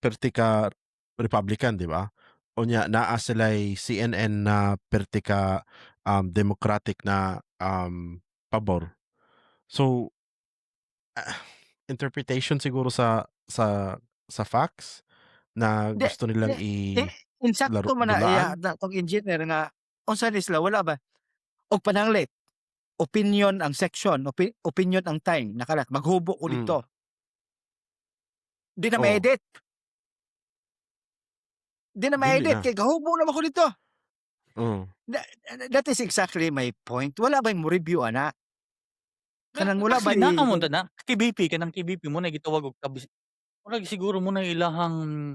[SPEAKER 1] perti ka Republican, di ba? Unya naa sila'y CNN na perti ka Democratic na pabor. So interpretation siguro sa facts na
[SPEAKER 3] Di
[SPEAKER 1] gusto nilang
[SPEAKER 3] di
[SPEAKER 1] i
[SPEAKER 3] eh,
[SPEAKER 1] laro
[SPEAKER 3] insakto man na iya
[SPEAKER 1] dulaan.
[SPEAKER 3] na tong engineer nga unsa ni sila, wala ba og pananglit opinion ang section, opinion ang time nakalat maghubo ko dito. Di na ma-edit. Di na
[SPEAKER 1] Dili
[SPEAKER 3] ma-edit
[SPEAKER 1] na.
[SPEAKER 3] kay gahubo na man ko dito. That is exactly my point. Wala ba'y mo review ana? Kanang wala
[SPEAKER 2] Actually
[SPEAKER 3] ba'y
[SPEAKER 2] naa man ta na KBP, kanang KBP mo na gitawag og murag siguro mo na ilahang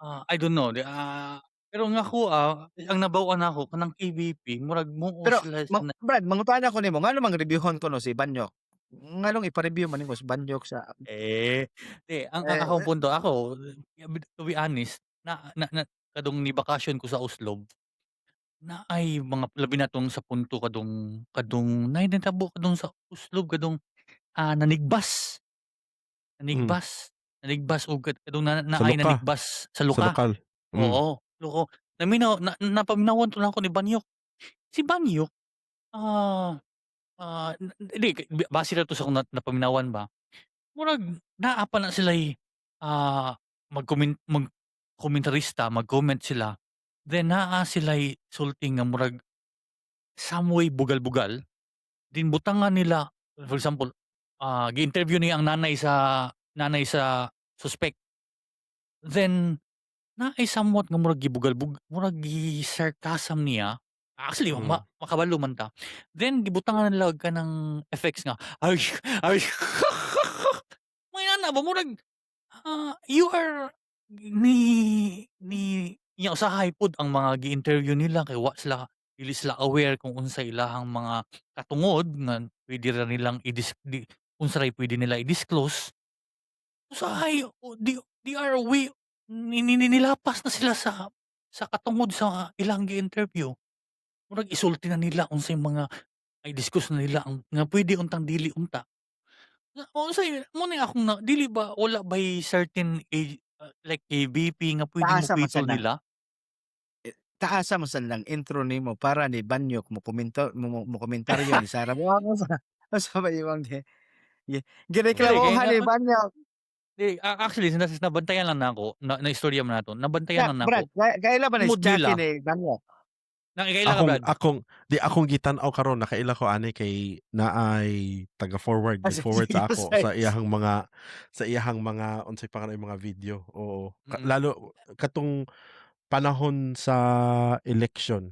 [SPEAKER 2] I don't know, di pero nga ako, ang nabaw-an nako kanang KBP murag muo
[SPEAKER 3] Pero
[SPEAKER 2] sila
[SPEAKER 3] ma
[SPEAKER 2] na
[SPEAKER 3] Brad, mangutana ko nimo, ngano mang reviewhon kuno si Banyok? Nganong ipa-review man nimo si Banyok sa
[SPEAKER 2] Eh, di ang
[SPEAKER 3] Eh
[SPEAKER 2] akong punto ako, to be honest, na na na kadtong ni-bakasyon ko sa Oslob, naay mga labi na tong sa punto kadtong kadtong naay nahitabo kadtong sa Oslob kadtong, nanigbas. Nanigbas, nanigbas og kadtong na
[SPEAKER 1] Sa
[SPEAKER 2] naay
[SPEAKER 1] Luka.
[SPEAKER 2] Nanigbas sa
[SPEAKER 1] Sa
[SPEAKER 2] Luka.
[SPEAKER 1] lokal.
[SPEAKER 2] Oo, loko. Naminaw na napaminawan to nako ni Banyok. Si Banyok, dili base ra to sa akong napaminawan ba. Murag naa pa na sila'y, mag-komentarista, mag-comment sila, then naa sila'y sulti nga murag some way bugal-bugal, then butangan nila, for example, gi-interview niya ang nanay sa suspect. Then naay somewhat nga murag gibugal-bug murag gi-sarcasm niya. Actually, makabalo man ta. Then gibutangan nila og kanang effects nga, ay ay may ana ba murag, you are ni nya usahay pod ang mga gi-interview nila kay wa sila dili sila aware kung unsa ilahang mga katungod nga pwede ra nilang i-dis di unsa ray pwede nila i-disclose. Usahay o di di are we ni ni nilapas na sila sa katungod sa ilang gi-interview. Murag isulti na nila unsay mga i-discuss na nila ang nga pwede untang dili unta. Na unsay mao ni akong na dili ba wala bay certain age, like KBP nga pwedeng
[SPEAKER 3] Taasa man
[SPEAKER 2] mopitol
[SPEAKER 3] sad na.
[SPEAKER 2] nila?
[SPEAKER 3] Eh, taasa man sad lang intro nimo para ni Banyok mo komento mo mo komentaryo ni Sara mo unsa ba imong gi gi
[SPEAKER 2] Dili kay
[SPEAKER 3] gireklamohan ni Banyok.
[SPEAKER 2] Di, actually nabantayan lang nako na naistorya man nato, nabantayan
[SPEAKER 3] Na
[SPEAKER 2] lang nako.
[SPEAKER 3] Brad, kaila ba ni si
[SPEAKER 2] Mood
[SPEAKER 3] Chucky
[SPEAKER 2] nila.
[SPEAKER 3] ni Banyok?
[SPEAKER 2] Nakikaila ka,
[SPEAKER 1] Akong
[SPEAKER 2] Brad?
[SPEAKER 1] Akong di akong gitan-aw karon, nakaila ko ani kay naay taga-forward, nag-forward sa ako sa iyahang mga unsay pangalan, mga video, oo. Lalo katong panahon sa election,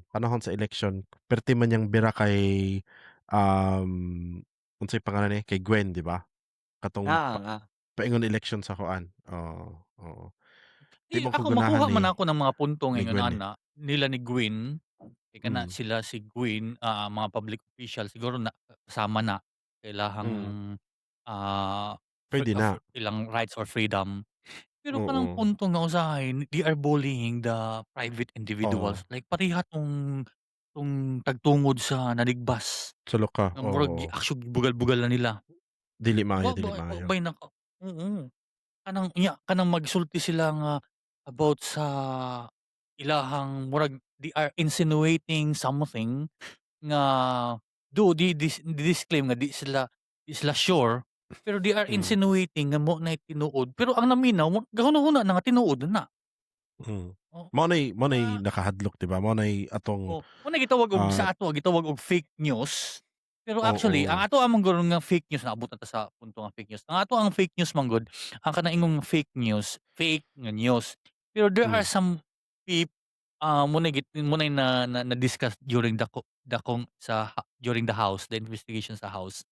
[SPEAKER 1] perti man niyang bira kay unsay pangalan ni, kay Gwen, di ba? Katong paingon election sa kuan, oo. Di
[SPEAKER 2] Di
[SPEAKER 1] man ko
[SPEAKER 2] ako
[SPEAKER 1] ganahan
[SPEAKER 2] makuha
[SPEAKER 1] ni
[SPEAKER 2] man ako ng mga punto
[SPEAKER 1] ni
[SPEAKER 2] ngayon
[SPEAKER 1] Gwen, eh.
[SPEAKER 2] ana nila ni Gwen, kay kana sila si Gwen, mga public official siguro na kasama na ilahang,
[SPEAKER 1] Puwede na.
[SPEAKER 2] ilang rights or freedom. Pero kanang punto nga usahay they are bullying the private individuals, like pareha tong tagtungod sa nanigbas.
[SPEAKER 1] Sa Luka,
[SPEAKER 2] Nga murag
[SPEAKER 1] oo.
[SPEAKER 2] actually gibugal-bugal na nila.
[SPEAKER 1] Dili maayo,
[SPEAKER 2] Wa
[SPEAKER 1] dili
[SPEAKER 2] ba wa
[SPEAKER 1] maayo.
[SPEAKER 2] bay naka oo, kanang unya kanang magsulti sila nga about sa ilahang murag they are insinuating something nga do di dis di-disclaim nga di sila sure, pero they are insinuating nga mao nay tinuod, pero ang naminaw mo gahuna-huna na nga tinuod na. Oh,
[SPEAKER 1] Mao na'y nakahadlok, di ba? Mao na'y atong
[SPEAKER 2] Oh, mao na gitawag og sa ato gitawag og fake news. Pero actually ang ato man gud nga fake news, naabot na ta sa punto nga fake news. Ang ato ang fake news man gud, ang kanang ingong fake news, fake nga news. Pero there are some mao nay na na na-discuss during the kong sa during the House, the investigation sa House,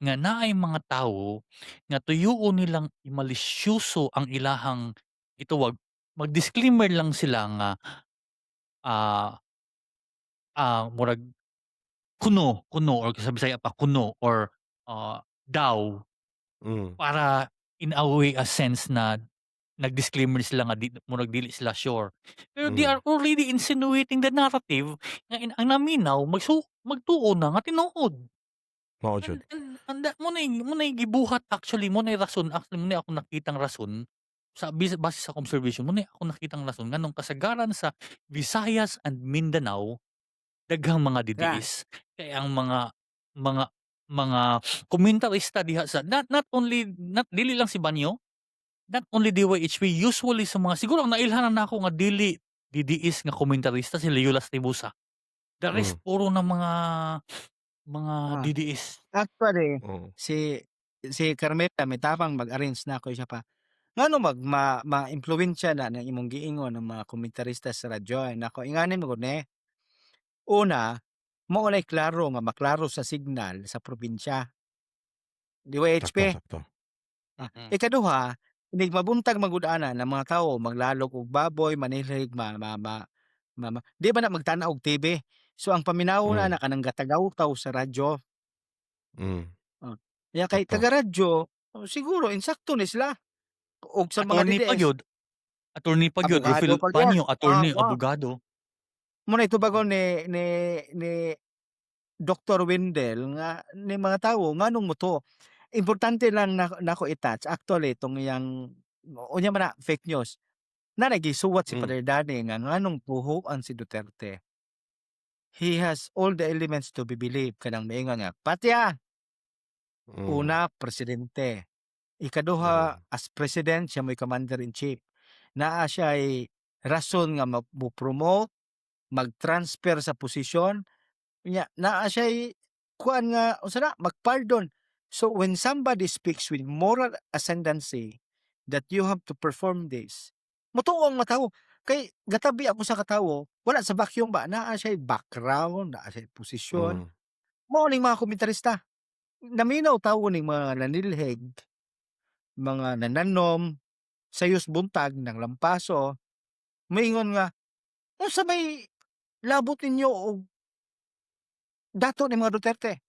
[SPEAKER 2] nga naay mga tawo nga tuyoon nilang imalisyoso ang ilahang gitawag, mag-disclaimer lang sila nga murag kuno kuno or sa Bisaya pa kuno or, daw para in a way, a sense na nag-disclaimer sila nga di murag dili sila sure. Pero they are already insinuating the narrative nga ang naminaw magtuo na nga tinuod.
[SPEAKER 1] Mao jud.
[SPEAKER 2] And that mo na'y gibuhat actually, mo na'y rason actually, mo na'y akong nakitang rason sa base sa observation, mo na'y akong nakitang rason nganong kasagaran sa Visayas and Mindanao daghang mga DDS. Kay ang mga komentarista diha sa not not only, not dili lang si Banyo, not only DYHP, usually sa mga, siguro ang nailhan na nako nga dili DDS nga komentarista, si Leo Lastimosa. The rest puro na mga DDS.
[SPEAKER 3] Actually, si si Carmela may tabang mag-arrange na ako siya pa. Ngano mag ma ma-impluwensya na ng imong giingon ng mga komentarista sa radyo? Nako, ingani mo gud ni. Una, mao nay klaro nga maklaro sa signal sa probinsya. DYHP.
[SPEAKER 1] Sakto, sakto.
[SPEAKER 3] Ikaduha, inig mabuntag man gud ana ng mga tawo maglalog og baboy, manilhig, ma ma ma, ma, ma di ba na magtan-aw og TV? So ang paminaw na na kanang gatagaw-taw sa radyo. Oh. Ya kay taga radyo, oh, siguro insakto ni sila. Og sa mga
[SPEAKER 2] Attorney pa
[SPEAKER 3] DDS,
[SPEAKER 2] gyud. Attorney pa gyud,
[SPEAKER 3] abogado
[SPEAKER 2] Rufil
[SPEAKER 3] pa gyud.
[SPEAKER 2] Banyo, attorney, abogado.
[SPEAKER 3] Mo na itubagon ni Dr. Wendell nga ni mga tawo nganong moto. Importante lang na nako i-touch actually itong iyang unya man na fake news. Na nagisuwat si Father Danny nga nganong puhuan si Duterte. He has all the elements to be believed, kanang miingon nga patya. Una, presidente. Ikaduha, as president siya mo'y commander in chief. Naa siya ay rason nga mo-promote, mag-transfer sa posisyon. Nya naa siya'y kuan nga unsa na, mag-pardon. So when somebody speaks with moral ascendancy that you have to perform this, motuo ang mga tawo. Kay gatabi ako sa katawo, wala sa vacuum ba, naa siya'y background, naa siya'y posisyon. Mao ning mga komentarista. Naminaw tawo ning mga nanilhig, mga nananom, sayos buntag ng lampaso, moingon nga, unsa may labot ninyo og dato ni mga Duterte?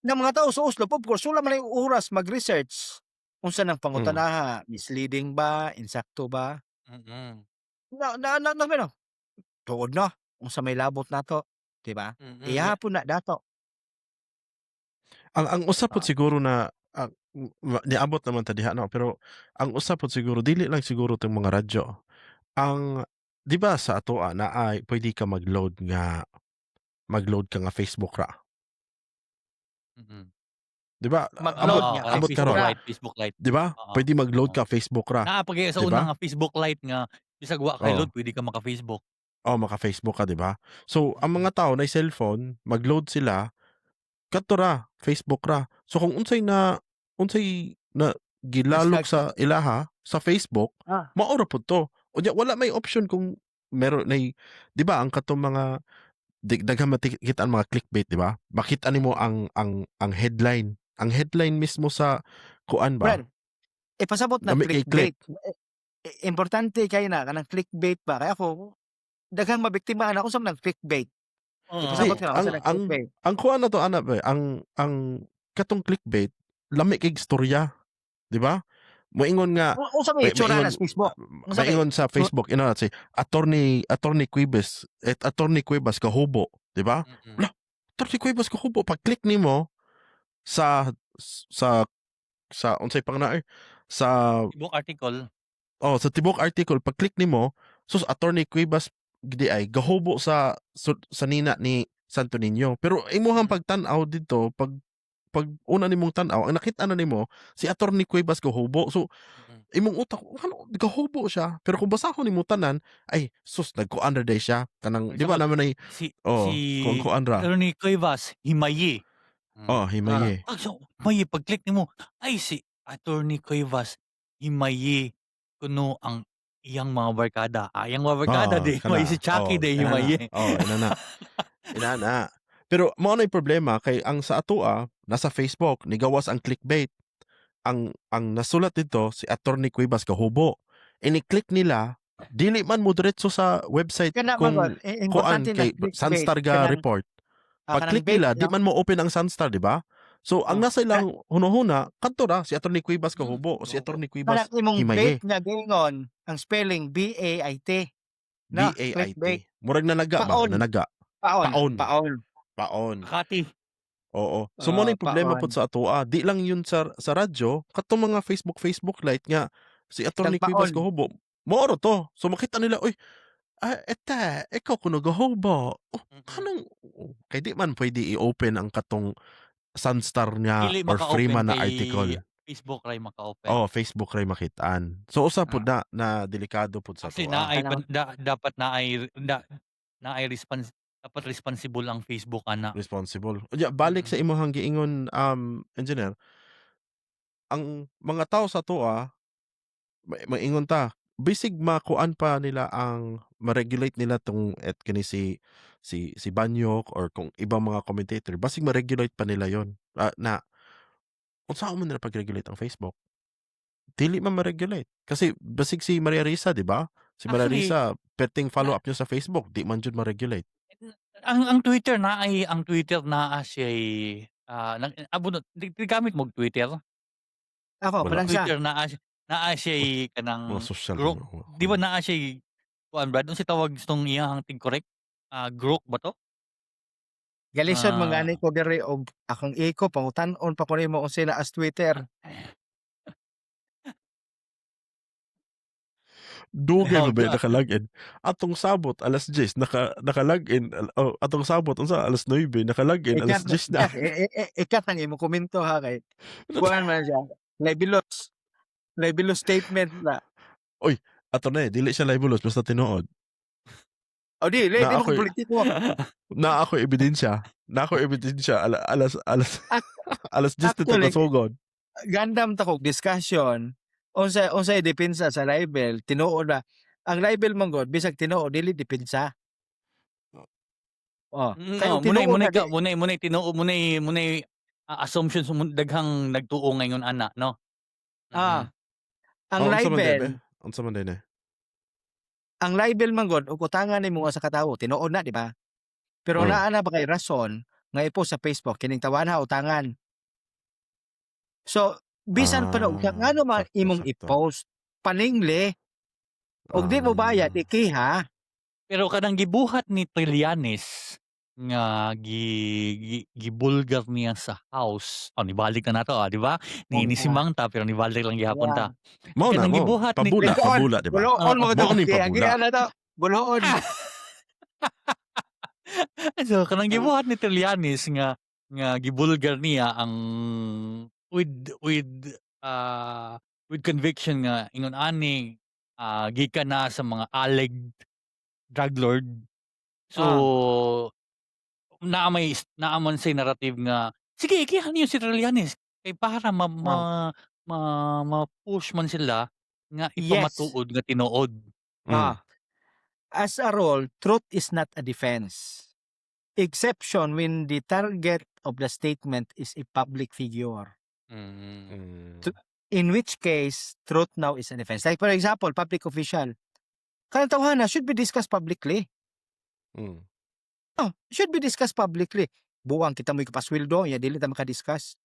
[SPEAKER 3] Na mga tao sa Oslo, of course, wala man ay oras mag-research. Unsa nang pangutanaha, misleading ba, insakto ba? Na na na, na, na tuod na, unsa may labot nato, di ba? Ihapon na dato.
[SPEAKER 1] Ang usa pod siguro na niabot naman ta diha, no, pero ang usa pod siguro, dili lang siguro tong mga radyo. Ang di ba sa atoa naay pwede ka mag-load ka nga Facebook ra? Di ba?
[SPEAKER 3] Mag-load
[SPEAKER 1] Ambot
[SPEAKER 3] nga
[SPEAKER 1] ambot
[SPEAKER 2] Facebook
[SPEAKER 1] karon.
[SPEAKER 2] Lite, Facebook Lite.
[SPEAKER 1] Di ba?
[SPEAKER 2] Oo.
[SPEAKER 1] Pwede mag-load
[SPEAKER 2] Oo.
[SPEAKER 1] ka Facebook ra.
[SPEAKER 2] Naa pa gyud sa
[SPEAKER 1] Di
[SPEAKER 2] una
[SPEAKER 1] ba?
[SPEAKER 2] nga Facebook Lite nga bisag wa kay load pwede ka maka-Facebook.
[SPEAKER 1] Oh, maka-Facebook ka, di ba? So, ang mga tao na cellphone, mag-load sila, kadto ra, Facebook ra. So kung unsay na gilalok sa ilaha sa Facebook, mao ra pud to. Unya wala may option kung meron nay, di ba, ang katong mga daghan man kita ang mga clickbait, di ba? Makita nimo ang headline, ang headline mismo sa kuan ba?
[SPEAKER 3] Brad, ipasabot na
[SPEAKER 1] Dami kay click.
[SPEAKER 3] clickbait. Eh, importante kay na kanang clickbait ba, kay ako daghang mabiktima ana ako sa nang clickbait. Ipasabot
[SPEAKER 1] Di,
[SPEAKER 3] ka na
[SPEAKER 1] ang
[SPEAKER 3] unsa nang
[SPEAKER 1] ang
[SPEAKER 3] clickbait.
[SPEAKER 1] ang kuan na to ana ba, ang katong clickbait lami kay istorya, di ba? Moingon nga
[SPEAKER 3] Unsa may itsura
[SPEAKER 1] maingon
[SPEAKER 3] na sa Facebook? Unsa may
[SPEAKER 1] maingon sa Facebook ina si Attorney Cuevas et Attorney Cuevas kahubo, di ba? Wala, Attorney Cuevas kahubo, pag click nimo sa unsay pang na eh, sa
[SPEAKER 2] Tibuok article.
[SPEAKER 1] Oh, sa tibuok article, pag click nimo, sus, Attorney Cuevas di ay gahubo sa nina ni Santo Niño. Pero imuhang pagtan-aw dito, pag una nimong tan-aw, ang nakita na nimo si Attorney Cuevas gahubo. So imong utak, ano, gahubo siya. Pero kung basahon nimo tanan, ay sus, nagkuan ra day siya kanang,
[SPEAKER 2] For
[SPEAKER 1] di ba,
[SPEAKER 2] example,
[SPEAKER 1] naman ay
[SPEAKER 2] si
[SPEAKER 1] oh,
[SPEAKER 2] si
[SPEAKER 1] kung kuan ra.
[SPEAKER 2] Attorney Cuevas himayi.
[SPEAKER 1] Oh, himayi.
[SPEAKER 2] Ah, so himayi, pag click nimo, ay, si Attorney Cuevas himayi kuno ang iyang mga barkada. Ah, iyang mga barkada
[SPEAKER 1] Oh,
[SPEAKER 2] di
[SPEAKER 1] kana.
[SPEAKER 2] himayi si Chucky
[SPEAKER 1] Oh,
[SPEAKER 2] di
[SPEAKER 1] inana.
[SPEAKER 2] himayi.
[SPEAKER 1] Oh, inana. Inana. Pero mao na problema kay ang sa atoa nasa Facebook nigawas ang clickbait. Ang nasulat dito si Attorney Cuevas kahubo. Ini-click nila, dili man mo diretso sa website
[SPEAKER 3] Kana
[SPEAKER 1] kung
[SPEAKER 3] man gud,
[SPEAKER 1] kuan
[SPEAKER 3] importante na
[SPEAKER 1] kay
[SPEAKER 3] clickbait
[SPEAKER 1] Sunstar ga
[SPEAKER 3] kanang
[SPEAKER 1] report.
[SPEAKER 3] kanang
[SPEAKER 1] Pag-click
[SPEAKER 3] bait
[SPEAKER 1] nila, di
[SPEAKER 3] no?
[SPEAKER 1] man mo open ang Sunstar, di ba? So ang nasa ilang hunahuna kadto ra si Attorney Cuevas kahubo, si
[SPEAKER 2] Gahubo.
[SPEAKER 1] Attorney Cuevas
[SPEAKER 3] Kanang imong
[SPEAKER 1] himaye.
[SPEAKER 3] bait nga giingon, ang spelling BAIT. Na,
[SPEAKER 1] B-A-I-T.
[SPEAKER 3] clickbait.
[SPEAKER 1] Murag nanaga ba?
[SPEAKER 3] Paon.
[SPEAKER 1] Nanaga.
[SPEAKER 3] Paon.
[SPEAKER 1] Paon.
[SPEAKER 3] Paon.
[SPEAKER 1] Paon.
[SPEAKER 2] Makati.
[SPEAKER 1] Oo. So mo na
[SPEAKER 3] Ah,
[SPEAKER 1] yung problema
[SPEAKER 3] paon.
[SPEAKER 1] pod sa atoa. Di lang yun sa radyo, katong mga Facebook Facebook Lite nga si Attorney
[SPEAKER 3] Nagpaon.
[SPEAKER 1] Cuevas gahubo. Moro to. So makita nila, "Uy, ah, ete, ikaw kuno gahubo." Oh, kanang oh, kay di man pwede i-open ang katong Sunstar nga
[SPEAKER 2] Dili
[SPEAKER 1] or
[SPEAKER 2] maka-open
[SPEAKER 1] Freeman na
[SPEAKER 2] kay
[SPEAKER 1] article.
[SPEAKER 2] Facebook ray maka-open.
[SPEAKER 1] Oh, Facebook ray makitaan. So usa pod na delikado pod sa
[SPEAKER 2] Actually
[SPEAKER 1] atoa.
[SPEAKER 2] naay dapat naay naay dapat responsible ang Facebook ana.
[SPEAKER 1] Responsible. Unya, balik sa imong giingon, engineer. Ang mga tao sa atoa maingon ta, bisig makuan pa nila ang ma-regulate nila tong et kini si Banyok or kung ibang mga commentator, basig ma-regulate pa nila yon. Ah, na unsaon man nila pag-regulate ang Facebook? Dili man ma-regulate kasi basig si Maria Risa, di ba? Si Maria
[SPEAKER 2] Actually,
[SPEAKER 1] Risa, perting follow up niya sa Facebook, di man jud ma-regulate.
[SPEAKER 2] Ang Twitter naa siya'y nag abot di gamit mo og Twitter?
[SPEAKER 3] Ako,
[SPEAKER 1] Wala.
[SPEAKER 3] palang siya.
[SPEAKER 2] Twitter naa siya'y kanang
[SPEAKER 1] Mga social
[SPEAKER 2] Grok.
[SPEAKER 1] mga
[SPEAKER 2] Di ba naa siya'y kuan, Brad, unsay tawag tong iyahang tig-correct? Ah, Grok ba to?
[SPEAKER 3] Galisod man gani ko diri og akong iko pangutan-on pa ko nimo unsay naa sa Twitter.
[SPEAKER 1] Dugay
[SPEAKER 2] Oh,
[SPEAKER 1] ba ba naka-login? Atong sabot alas 10 naka-login, oh, atong sabot unsa alas 9 naka-login alas
[SPEAKER 3] I-cut
[SPEAKER 1] 10 na.
[SPEAKER 3] I-cut ang imong komento ha kay kuan man siya. Libelous. Libelous statement na.
[SPEAKER 1] Oy, ato na eh, dili siya libelous basta tinuod.
[SPEAKER 3] O di, di
[SPEAKER 1] Na
[SPEAKER 3] di mo
[SPEAKER 1] ako'y
[SPEAKER 3] politiko.
[SPEAKER 1] Na ako ebidensya. Na ako ebidensya alas alas 10 na
[SPEAKER 3] Actually,
[SPEAKER 1] tasugod.
[SPEAKER 3] Gandam ta kog discussion unsay depensa sa libel, tinuod ba? Ang libel man gud bisag tinuod dili depensa. Oh, kay
[SPEAKER 2] Oh,
[SPEAKER 3] og
[SPEAKER 2] munay
[SPEAKER 3] tinuod
[SPEAKER 2] munay
[SPEAKER 3] na
[SPEAKER 2] ka munay munay tinuod munay assumptions mo daghang nagtuo ngayon ana, no?
[SPEAKER 3] Ah. Ang
[SPEAKER 1] Oh, unsa man
[SPEAKER 3] libel
[SPEAKER 1] diay, be? Unsa man diay ni?
[SPEAKER 3] Ang libel man gud og utangan nimo sa katawo, tinuod na, di ba? Pero naa na ba kay rason nga i-post sa Facebook kining tawanha utangan? So bisan pa na og ngano man imong
[SPEAKER 1] sakto.
[SPEAKER 3] i-post, paningli. Og di mo bayad ikiha.
[SPEAKER 2] Pero kanang gibuhat ni Trillanes nga gi, gi gibulgar niya sa House. Oh, nibalik na nato, ah, di ba? Ni nisimang ta pero nibalik lang gihapon ta.
[SPEAKER 1] Mao na
[SPEAKER 2] Kanang
[SPEAKER 1] mo.
[SPEAKER 2] gibuhat ni
[SPEAKER 1] Pabula,
[SPEAKER 3] Buloon,
[SPEAKER 1] pabula, di ba?
[SPEAKER 3] buloon mga
[SPEAKER 1] Mao ni
[SPEAKER 3] to.
[SPEAKER 1] pabula.
[SPEAKER 3] Giya na to. Buloon.
[SPEAKER 2] So kanang gibuhat ni Trillanes nga gibulgar niya ang with conviction nga ingon ani gikan na sa mga alleged drug lord. So naa man say narrative nga sige ikihan niyo si Trillanes kay para ma ma-push man sila nga ipamatuod nga tinuod.
[SPEAKER 3] Ah. As a rule, truth is not a defense. Exception when the target of the statement is a public figure. In which case, truth now is a defense. Like for example, public official. Kanang tawhana should be discussed publicly. Oh, should be discussed publicly. Buwang kita mo kapasweldo, ya dili ta maka-discuss.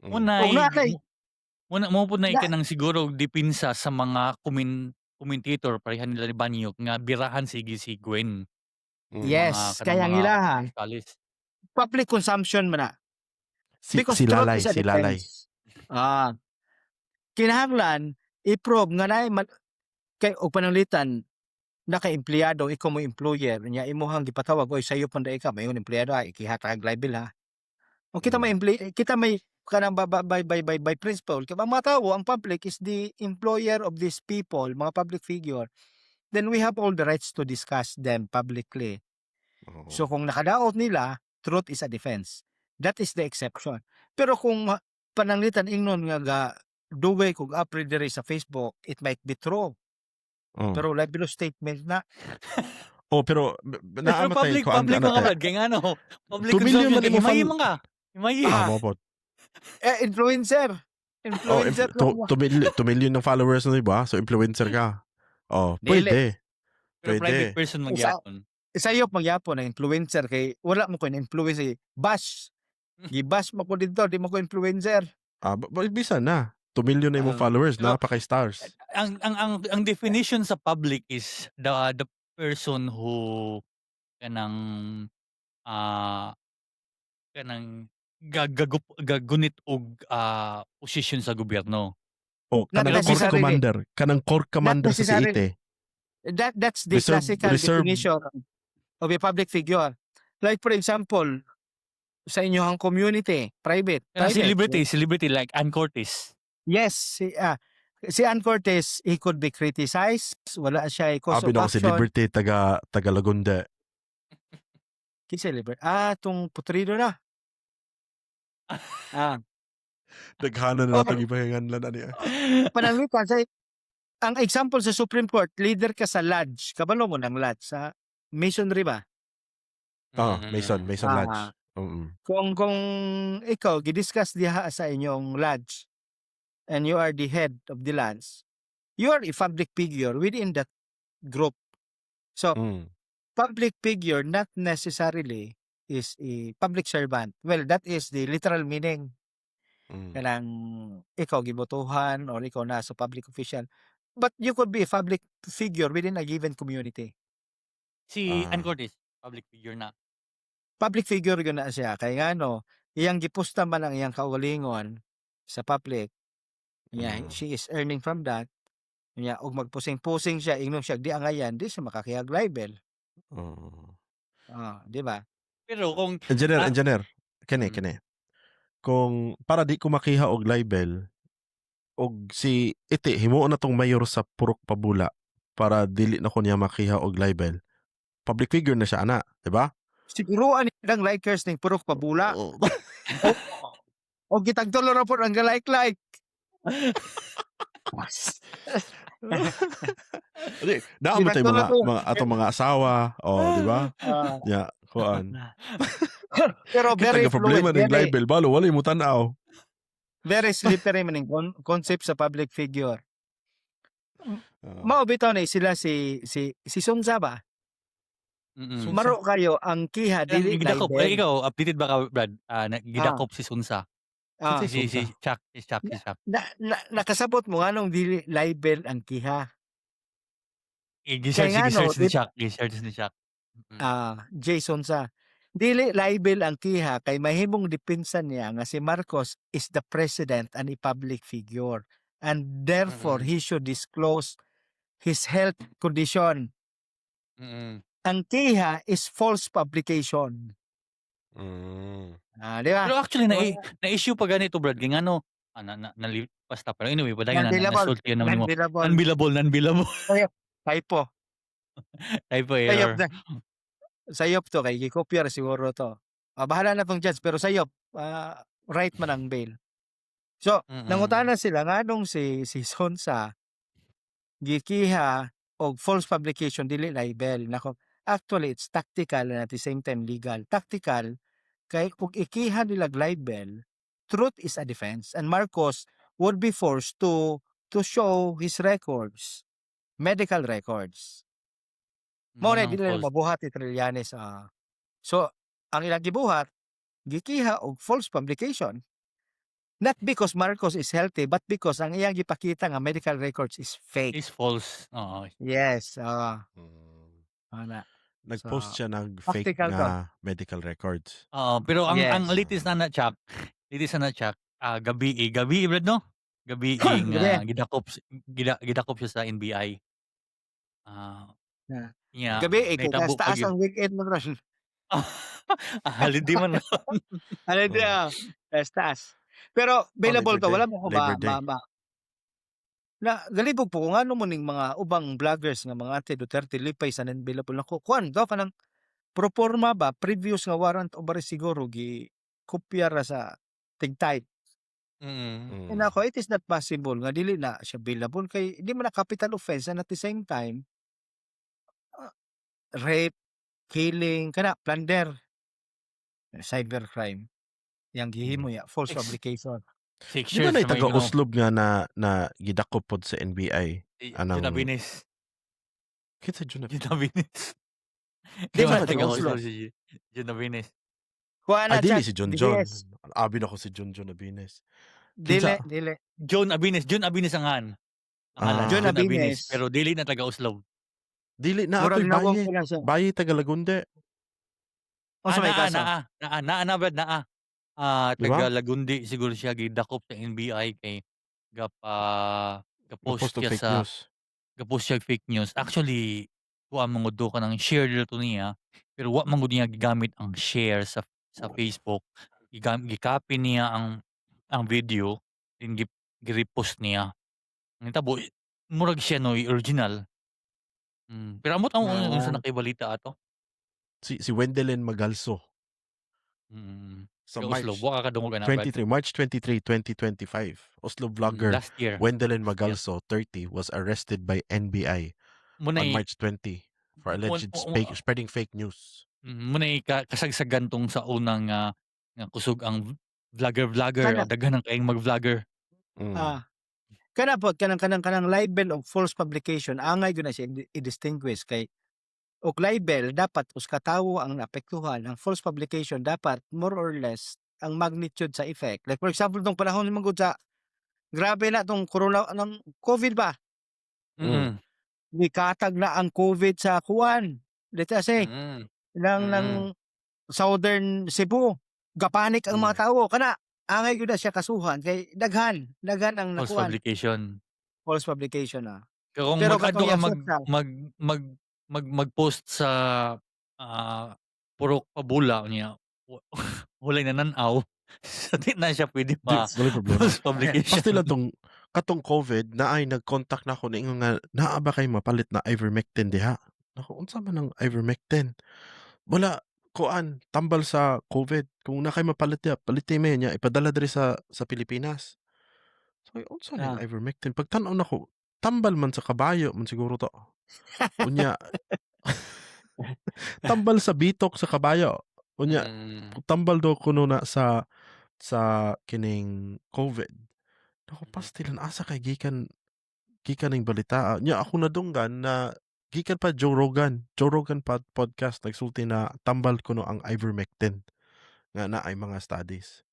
[SPEAKER 2] Munay
[SPEAKER 3] Og naa kay
[SPEAKER 2] muna mo pud na
[SPEAKER 3] Na
[SPEAKER 2] kanang siguro depensa sa mga commentator pareha nila ni Banyok nga birahan sige si Gwen.
[SPEAKER 3] Yes,
[SPEAKER 2] Mga kanang
[SPEAKER 3] kaya ang
[SPEAKER 2] mga
[SPEAKER 3] ilaha
[SPEAKER 2] kalis.
[SPEAKER 3] Public consumption man na. Because
[SPEAKER 1] Si
[SPEAKER 3] truth
[SPEAKER 1] Lalay,
[SPEAKER 3] is a
[SPEAKER 1] si Lalay.
[SPEAKER 3] defense. Ah. Kinahanglan i-prove nga naay kay og pananglitan na kay empleyado, ikaw mo employer nya imuhang gipatawag, "Oy, sayo pud ka." Mayon empleyado, "Ay, ikiha tag libel ha." O kita may kita may kanang ba, ba, by principle kay ang mga tawo, ang public is the employer of these people, mga public figure, then we have all the rights to discuss them publicly. So kung nakadaot nila, truth is a defense. That is the exception. Pero kung pananglitan ingnon nga ga dugay kog apre diri sa Facebook, it might be true. Pero libelous statement na.
[SPEAKER 1] Oh, pero
[SPEAKER 2] Pero
[SPEAKER 1] naa man tay
[SPEAKER 2] public
[SPEAKER 1] kuan
[SPEAKER 2] public
[SPEAKER 1] ana
[SPEAKER 2] mga
[SPEAKER 1] te.
[SPEAKER 2] brad kay ngano public
[SPEAKER 1] 2 million
[SPEAKER 2] consumption
[SPEAKER 1] man
[SPEAKER 2] kay
[SPEAKER 1] imo
[SPEAKER 2] himayi man ka. Himayi.
[SPEAKER 1] Ah, mao pod.
[SPEAKER 3] Eh, influencer.
[SPEAKER 1] Oh,
[SPEAKER 3] Influencer ko.
[SPEAKER 1] 2 million ng followers na, diba? So influencer ka. Oh,
[SPEAKER 3] Dili.
[SPEAKER 1] pwede.
[SPEAKER 2] Pero
[SPEAKER 1] Pwede.
[SPEAKER 2] private person magyapon.
[SPEAKER 3] Sayop magyapon ang influencer kay wala mo ko influence eh. Bash. Gibash man ko didto, di man ko influencer.
[SPEAKER 1] Ah, bisa na. 2 million na imong followers,
[SPEAKER 2] Pero
[SPEAKER 1] naa pa kay stars.
[SPEAKER 2] ang definition sa public is the person who kanang kanang gagunit og posisyon sa gobyerno.
[SPEAKER 1] Oh,
[SPEAKER 3] Not
[SPEAKER 1] kanang corps
[SPEAKER 3] necessarily.
[SPEAKER 1] Commander, kanang corps commander sa
[SPEAKER 3] Necessarily.
[SPEAKER 1] CIT.
[SPEAKER 3] That's the classical definition of a public figure. Like, for example, sa inyong community, private,
[SPEAKER 2] Kanang
[SPEAKER 3] private.
[SPEAKER 2] Celebrity, celebrity like Ann Curtis.
[SPEAKER 3] Yes, si Ann Curtis, he could be criticized. Wala siya cause
[SPEAKER 1] Abi
[SPEAKER 3] of
[SPEAKER 1] na ko si
[SPEAKER 3] action.
[SPEAKER 1] Liberty taga Lagunde.
[SPEAKER 3] Kinsa Liberty? Ah, tong putrido na. Ah.
[SPEAKER 1] Daghanan na
[SPEAKER 3] Oh.
[SPEAKER 1] natong ipahinganlan ani.
[SPEAKER 3] Pananglitan sa ang example sa Supreme Court, leader ka sa lodge. Kabalo mo ng lodge sa masonry ba?
[SPEAKER 1] Oh, Mason
[SPEAKER 3] Ah.
[SPEAKER 1] Lodge.
[SPEAKER 3] Kung ikaw gidiscuss diha sa inyong lodge and you are the head of the lodge, you are a public figure within that group. So, public figure not necessarily is a public servant. Well, that is the literal meaning. Kanang ikaw gibotohan or ikaw nasa public official. But you could be a public figure within a given community.
[SPEAKER 2] Si Ann
[SPEAKER 1] Ah.
[SPEAKER 2] Curtis, public figure na.
[SPEAKER 3] Public figure gyud na siya kay ngano, iyang gipusta man ang iyang kaugalingon sa public. Nya she is earning from that. Nya og magpusing-pusing siya, ingnon siya di angayan, di siya makakihag libel. Ah, di ba?
[SPEAKER 2] Pero kung
[SPEAKER 1] Engineer, engineer. Kini, kini. Kung para di ko makiha og libel og si iti himuon na tong mayor sa Purok Pabula para dili na ko niya makiha og libel. Public figure na siya ana, di ba?
[SPEAKER 3] Siguro ani ang likers ning Purok Pabula.
[SPEAKER 1] Oo.
[SPEAKER 3] O kitag tulo ra pod ang like-like.
[SPEAKER 1] Di, naa man tay
[SPEAKER 3] Kitag tulo
[SPEAKER 1] mga
[SPEAKER 3] to.
[SPEAKER 1] mga atong mga asawa, oh, di ba?
[SPEAKER 3] Ah.
[SPEAKER 1] Ya, kuan.
[SPEAKER 3] Pero
[SPEAKER 1] Kita
[SPEAKER 3] very
[SPEAKER 1] nga problema
[SPEAKER 3] fluid,
[SPEAKER 1] ning
[SPEAKER 3] very,
[SPEAKER 1] libel, balo wala mo tan-aw.
[SPEAKER 3] Very slippery man ning concept sa public figure.
[SPEAKER 1] Ah.
[SPEAKER 3] Mao bitaw na sila si Sonza ba?
[SPEAKER 2] Mm.
[SPEAKER 3] Maro kayo ang kiha
[SPEAKER 2] Kanang
[SPEAKER 3] dili
[SPEAKER 2] gidakop,
[SPEAKER 3] libel.
[SPEAKER 2] eh, ikaw updated ba ka, Brad? Ah, na, gidakop si Sonza.
[SPEAKER 3] Ah.
[SPEAKER 1] Kinsa
[SPEAKER 2] Si
[SPEAKER 1] Sonza?
[SPEAKER 2] Chuck, si Chuck, si Chuck.
[SPEAKER 3] Na, nakasabot mo nganong dili libel ang kiha.
[SPEAKER 2] Eh, gi-search
[SPEAKER 3] Kay ngano,
[SPEAKER 2] gi-search ni Chuck, gi-search ni Chuck.
[SPEAKER 3] Ah, Jason sa dili libel ang kiha kay mahimong depensa niya nga si Marcos is the president and a public figure and therefore he should disclose his health condition. Ang kiha is false publication. Ah, di ba?
[SPEAKER 2] Pero actually na
[SPEAKER 3] Wala.
[SPEAKER 2] Na-issue pa ganito, Brad, kay ngano na, na, basta, pero anyway, padayon na
[SPEAKER 3] Non-bailable.
[SPEAKER 2] nasulti naman mo.
[SPEAKER 3] Non-bailable.
[SPEAKER 2] Non-bailable, non-bailable.
[SPEAKER 3] Typo.
[SPEAKER 2] Typo
[SPEAKER 3] Sayop
[SPEAKER 2] error.
[SPEAKER 3] na. Sayop to kay gikopya ra siguro to. Ah, bahala na tong judge, pero sayop, right man ang bail. So, nangutana sila nganong si Sonza gikiha og false publication, dili libel. Nako, actually it's tactical and at the same time legal. Tactical kay kung ikiha nila libel, truth is a defense and Marcos would be forced to show his records, medical records. Mao na
[SPEAKER 2] Manang
[SPEAKER 3] dili na
[SPEAKER 2] false.
[SPEAKER 3] mabuhat ni Trillanes. So, ang ilang gibuhat, gikiha og false publication. Not because Marcos is healthy, but because ang iyang gipakita nga medical records is fake.
[SPEAKER 2] Is false. Oo.
[SPEAKER 3] Yes. Ana.
[SPEAKER 1] Nag-post
[SPEAKER 3] So,
[SPEAKER 1] siya ng fake
[SPEAKER 3] practical to.
[SPEAKER 1] nga medical records.
[SPEAKER 2] Oo, pero ang latest na Chuck, latest na Chuck, gabi eh, gabi eh, Brad, no? Gabi eh, nga
[SPEAKER 3] Gabi.
[SPEAKER 2] gidakop siya sa NBI. Ah,
[SPEAKER 3] Na.
[SPEAKER 2] nya,
[SPEAKER 3] Gabi eh, kay
[SPEAKER 2] nahitabo pa
[SPEAKER 3] taas
[SPEAKER 2] gyud.
[SPEAKER 3] ang weekend mo ron.
[SPEAKER 2] Ah, holiday man.
[SPEAKER 3] Holiday, taas taas. Pero
[SPEAKER 1] Oh,
[SPEAKER 3] bailable
[SPEAKER 1] Labor
[SPEAKER 3] to,
[SPEAKER 1] Day.
[SPEAKER 3] wala mo ko
[SPEAKER 1] Labor
[SPEAKER 3] ba,
[SPEAKER 1] Day.
[SPEAKER 3] ma, na galibog po ko ngano mo ning mga ubang vloggers nga mga anti-Duterte lipay sa non-bailable nako kuan do kanang pro forma ba, previous nga warrant of arrest siguro gi kopya ra sa tig-type. And ako, it is not possible nga dili na siya bailable kay di man na capital offense and at the same time rape, killing, kana plunder, cybercrime. Yang gihimo ya false publication.
[SPEAKER 2] Six
[SPEAKER 1] Di ba
[SPEAKER 2] years
[SPEAKER 1] na
[SPEAKER 2] na may
[SPEAKER 1] taga Oslob nga na gidakop pod sa NBI?
[SPEAKER 2] Si
[SPEAKER 1] Anang
[SPEAKER 2] Jonah Bines.
[SPEAKER 1] Kinsa Jonah?
[SPEAKER 2] Jonah Bines.
[SPEAKER 3] Di
[SPEAKER 2] Di
[SPEAKER 3] ba
[SPEAKER 2] ba
[SPEAKER 3] taga
[SPEAKER 2] taga
[SPEAKER 3] Oslob?
[SPEAKER 2] Oslob si Jonah Bines?
[SPEAKER 3] Kuha
[SPEAKER 1] Ay,
[SPEAKER 3] na
[SPEAKER 1] dili
[SPEAKER 3] chat
[SPEAKER 1] si John John.
[SPEAKER 3] DDS.
[SPEAKER 1] Abi na ko si John John Abines.
[SPEAKER 3] Dili,
[SPEAKER 1] Kinsa?
[SPEAKER 3] dili.
[SPEAKER 2] John Abines, John Abines ang ngalan. Ang ngalan,
[SPEAKER 1] Ah.
[SPEAKER 3] John
[SPEAKER 2] John Abines,
[SPEAKER 3] Abines.
[SPEAKER 2] pero dili na taga Oslob.
[SPEAKER 1] Dili na
[SPEAKER 3] Murag
[SPEAKER 1] atoy
[SPEAKER 3] nawong
[SPEAKER 1] baye.
[SPEAKER 3] ko lang siya.
[SPEAKER 1] Baye taga Lagunde.
[SPEAKER 2] Ah,
[SPEAKER 3] Unsa may
[SPEAKER 2] naa,
[SPEAKER 3] kaso?
[SPEAKER 2] naa, naa, naa na brad, naa. Ah,
[SPEAKER 1] Di ba?
[SPEAKER 2] taga Lagundi siguro siya, gidakop sa NBI kay gapa ga-post
[SPEAKER 1] Ga-post og
[SPEAKER 2] siya
[SPEAKER 1] fake
[SPEAKER 2] sa
[SPEAKER 1] news.
[SPEAKER 2] Ga-post siya og fake news. Actually, kuan man gud to, kanang share to niya, pero wa man gud niya gigamit ang share sa Facebook. Gi-copy niya ang video then gi-repost niya. Ang hitabo murag siya no original. Pero amot ang unsa na kay balita ato.
[SPEAKER 1] Si Wendelin Magalso. Sa
[SPEAKER 2] Taga
[SPEAKER 1] March
[SPEAKER 2] Oslob, wa ka kadungog ana, Brad?
[SPEAKER 1] 23, March 23, 2025. Oslo vlogger
[SPEAKER 2] Last year.
[SPEAKER 1] Wendelin
[SPEAKER 2] Last year.
[SPEAKER 1] Magalso, 30, was arrested by NBI
[SPEAKER 2] Mo
[SPEAKER 1] on
[SPEAKER 2] nay
[SPEAKER 1] March 20 for alleged spreading fake news.
[SPEAKER 2] Mo nay kasagsagan tong sa unang nga kusog ang vlogger-vlogger,
[SPEAKER 3] Kana
[SPEAKER 2] daghan ang kaayong mag-vlogger.
[SPEAKER 3] Ah. Kana pod kanang libel og false publication, angay gyud na siya i-distinguish kay og libel dapat usa ka tawo ang naapektuhan, ang false publication dapat more or less ang magnitude sa effect. Like for example, tong panahon man gud sa grabe na tong corona ng COVID ba? Nikatag na ang COVID sa kuan. Let us say ng Southern Cebu. Gapanik ang mga tawo kana, angay gyud na siya kasuhan kay daghan, daghan ang
[SPEAKER 2] False
[SPEAKER 3] nakuan.
[SPEAKER 2] Publication.
[SPEAKER 3] False publication ah.
[SPEAKER 2] Kaya kung
[SPEAKER 3] Pero
[SPEAKER 2] mag-adto
[SPEAKER 3] katong
[SPEAKER 2] ka
[SPEAKER 3] iyang
[SPEAKER 2] mag
[SPEAKER 3] social
[SPEAKER 2] mag mag mag mag-post sa Purok Pabula unya walay nanan-aw, so di na siya pwede
[SPEAKER 1] Di
[SPEAKER 2] ma
[SPEAKER 1] walay problema.
[SPEAKER 2] false publication.
[SPEAKER 1] Pastil lang tong katong COVID, naay nag-contact na ako, niingon nga naa ba kay mapalit na ivermectin diha. Nako, unsa man ang ivermectin? Wala, kuan, tambal sa COVID. Kung naa kay mapalit diha, paliti mi niya ipadala diri sa Pilipinas. So unsa ning ivermectin? Pagtan-aw nako, tambal man sa kabayo man siguro to. Unya tambal sa bitok sa kabayo. Unya tambal daw kuno na sa kining COVID. Nako, pastilan, asa kay gikan ning balita? Nya ako nadunggan na gikan pa Joe Rogan, Joe Rogan podcast nagsulti na tambal kuno ang ivermectin nga naay mga studies.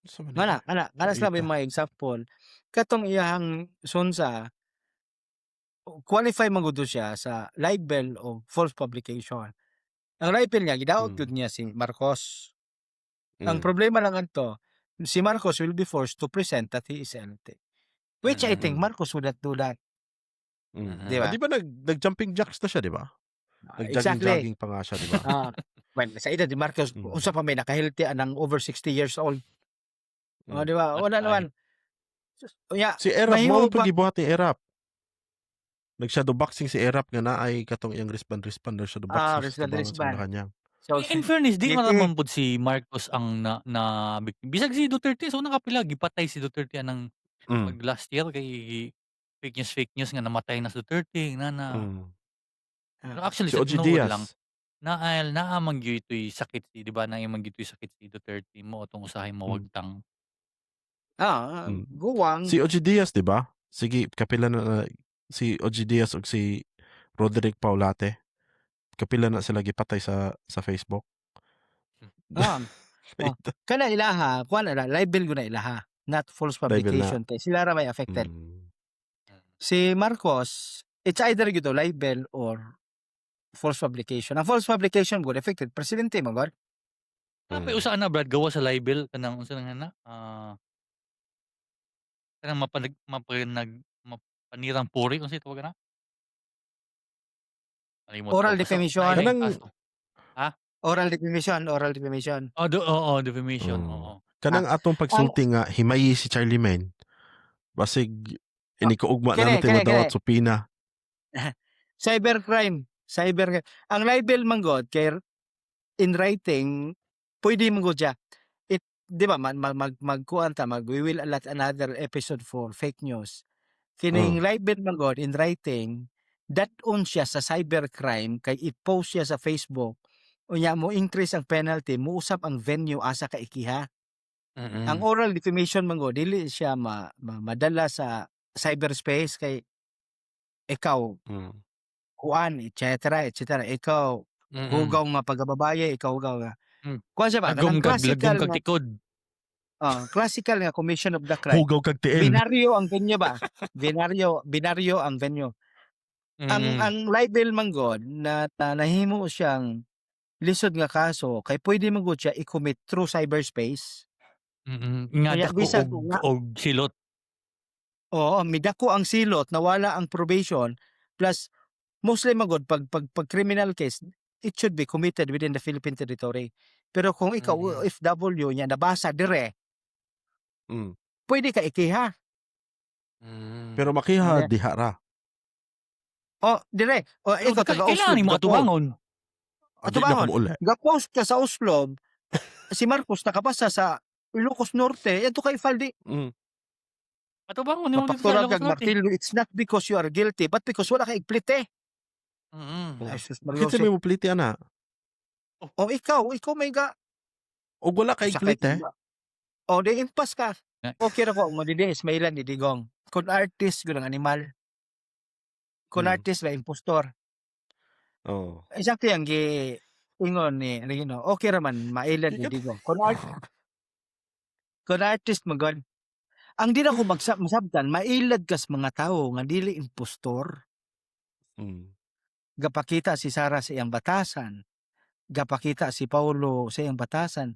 [SPEAKER 1] Unsa man
[SPEAKER 3] Kana
[SPEAKER 1] ni?
[SPEAKER 3] kana sa
[SPEAKER 1] Balita.
[SPEAKER 3] Mga example katong iyahang Sonsa, qualify man gud to siya sa libel o false publication. Ang libel niya, gidaot gyud niya si Marcos. Ang problema lang adto, si Marcos will be forced to present that he is healthy. Which I think Marcos would not do that. Di
[SPEAKER 1] Ah,
[SPEAKER 3] ba?
[SPEAKER 1] di ba nag-jumping jacks na siya, di ba?
[SPEAKER 3] Ah, exactly.
[SPEAKER 1] Nag-jogging-jogging pa nga siya, di ba?
[SPEAKER 3] Ah, well, sa edad ni Marcos, unsa pa may naka-healthy anang over 60 years old? Oh, di ba? Wala
[SPEAKER 2] Patay.
[SPEAKER 3] naman. Unya,
[SPEAKER 1] Si Erap,
[SPEAKER 3] mahimo
[SPEAKER 1] mao
[SPEAKER 3] pa
[SPEAKER 1] pa gibuhat ni Erap. Nag-shadow boxing si Erap nga naay katong iyang wristband, nag-shadow boxing sa
[SPEAKER 3] Wristband,
[SPEAKER 1] tubangan sa
[SPEAKER 3] wristband.
[SPEAKER 1] Malacanang.
[SPEAKER 3] So,
[SPEAKER 2] In fairness, di
[SPEAKER 3] GT.
[SPEAKER 2] man naman pud si Marcos ang na biktima. Bisag si Duterte, so nakapila gipatay si Duterte anang pag last year kay fake news nga namatay na si Duterte na. Pero actually
[SPEAKER 1] Si
[SPEAKER 2] sa
[SPEAKER 1] Ogie
[SPEAKER 2] tinuod
[SPEAKER 1] Diaz.
[SPEAKER 2] lang, naa man gyud ito'y sakit si, di ba, naa man gyud ito'y sakit si Duterte mo atong usahay mawagtang.
[SPEAKER 3] Ah, guwang.
[SPEAKER 1] Si Ogie Diaz, di ba? Sige, kapila na si Ogie Diaz ug si Roderick Paulate. Kapila na sila gipatay sa Facebook.
[SPEAKER 3] Ah. Oh. Kana ilaha, kuan na libel gyud na ilaha, not false
[SPEAKER 1] Libel na.
[SPEAKER 3] publication kay sila ra may affected. Si Marcos, it's either gyud to libel or false publication. Ang false publication gud affected presidente man gud.
[SPEAKER 2] Napay
[SPEAKER 1] Mm.
[SPEAKER 2] usa na, Brad, gawa sa libel kanang unsa nang ana? Kanang mapanag mapanag mapanirang puri, unsa tawag ana? Nalimot ko.
[SPEAKER 3] Oral
[SPEAKER 2] Basta
[SPEAKER 3] defamation.
[SPEAKER 2] naay
[SPEAKER 1] Kanang
[SPEAKER 2] kaso. Ha?
[SPEAKER 3] Oral defamation, oral defamation.
[SPEAKER 2] Oh, oo, defamation, oo.
[SPEAKER 1] Kanang atong pagsulti nga himayi si Charlie Main. Basig inikuugma na
[SPEAKER 3] Kini,
[SPEAKER 1] natin
[SPEAKER 3] kini,
[SPEAKER 1] madawat
[SPEAKER 3] kini.
[SPEAKER 1] Supina.
[SPEAKER 3] Cybercrime, cyber ang libel man gud kay in writing pwede man gud siya. It di ba man mag mag magkuan ta mag we will allot another episode for fake news. Kining libel man gud in writing, dad-on siya sa cybercrime kay i-post siya sa Facebook. Unya mo increase ang penalty, muusap ang venue asa ka ikiha. Ang oral defamation man gud dili siya madala sa cyberspace kay ikaw kuan, et cetera, et cetera. Ikaw hugaw nga pagkababaye, ikaw hugaw nga Kuan siya ba
[SPEAKER 2] Lagom
[SPEAKER 3] kanang
[SPEAKER 2] kag lagom
[SPEAKER 3] classical
[SPEAKER 2] kag
[SPEAKER 3] nga
[SPEAKER 2] tikod.
[SPEAKER 3] Classical nga commission of the crime.
[SPEAKER 1] Hugaw kag tiil.
[SPEAKER 3] Binaryo ang venue ba? Binaryo binaryo ang venue. Ang ang libel man gud na nahimo siyang lisod nga kaso kay pwede man gud siya i-commit through cyberspace.
[SPEAKER 2] Nga
[SPEAKER 3] Kaya
[SPEAKER 2] dako
[SPEAKER 3] bisag
[SPEAKER 2] og
[SPEAKER 3] nga
[SPEAKER 2] og silot.
[SPEAKER 3] Oo, midako ang silot, nawala ang probation, plus mostly man gud pag criminal case, it should be committed within the Philippine territory. Pero kung ikaw OFW nya nabasa dire, pwede ka ikiha.
[SPEAKER 1] Pero makiha
[SPEAKER 3] Hindi.
[SPEAKER 1] diha ra.
[SPEAKER 3] Oh, dire. O
[SPEAKER 2] Pero
[SPEAKER 3] ikaw taga
[SPEAKER 2] kailangan
[SPEAKER 3] Oslob,
[SPEAKER 2] nimo
[SPEAKER 3] ga-post.
[SPEAKER 2] atubangon.
[SPEAKER 1] Ah, di na ko
[SPEAKER 3] Atubangon.
[SPEAKER 1] muuli.
[SPEAKER 3] Ga-post ka sa Oslob, si Marcos nakabasa sa Ilocos Norte, adto kay Faldi.
[SPEAKER 2] Atubangon nimo dito sa
[SPEAKER 3] Mapakturan
[SPEAKER 2] Ilocos
[SPEAKER 3] kag
[SPEAKER 2] Norte.
[SPEAKER 3] martilyo, it's not because you are guilty, but because wala kay igplite.
[SPEAKER 1] Oh.
[SPEAKER 3] Ay, sus
[SPEAKER 1] Kinsa
[SPEAKER 3] Maria
[SPEAKER 1] may moplite ana?
[SPEAKER 3] Oh, ikaw may ga
[SPEAKER 1] Og wala kay
[SPEAKER 3] Sakit
[SPEAKER 1] igplite?
[SPEAKER 3] ba? Oh, di impas ka.
[SPEAKER 2] Na
[SPEAKER 3] Okay ra ko mo dili ismailan ni Digong. Con artist gud ang animal. Con artist ba impostor.
[SPEAKER 1] Oh.
[SPEAKER 3] Exactly ang gi ingon ni Regino. Okay ra man mailad ni Digong. Con artist man gud. Ang di na ko masabtan, mailad kas mga tawo nga dili impostor. Gapakita si Sara sa iyang batasan. Gapakita si Paulo sa iyang batasan.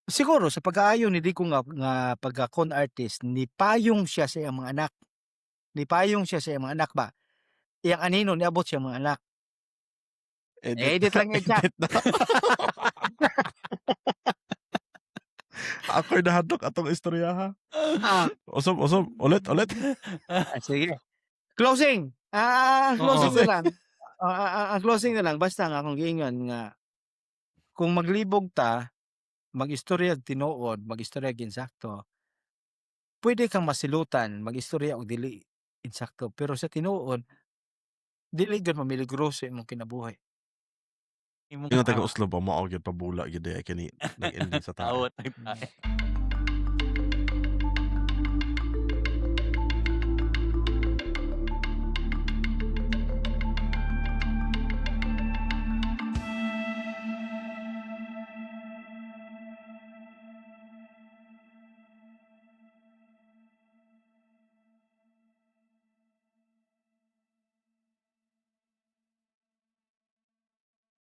[SPEAKER 3] Siguro sa pag-aayo ni Digong nga pagka con artist, nipayong siya sa iyang mga anak. Nipayong siya sa iyang mga anak ba. Iyang anino niabot siya mga anak.
[SPEAKER 1] Edit.
[SPEAKER 3] Edit lang yun siya.
[SPEAKER 1] Edit na. Ako'y nahadlok atong istorya ha. Usob, usob. Ulit, ulit.
[SPEAKER 3] Ah, sige. Closing. Ah, closing na lang. Ang closing na lang basta nga akong giingon nga kung maglibog ta, mag-istorya og tinuod, mag-istorya og insakto, pwede kang masilutan mag-istorya og dili insakto, pero sa tinuod dili gyud mamiligroso imong kinabuhi.
[SPEAKER 2] Imong
[SPEAKER 1] Yung taga Oslo ba mao gyud pabula gyud diay kini nag-ending sa tae.
[SPEAKER 2] Awat nagtae.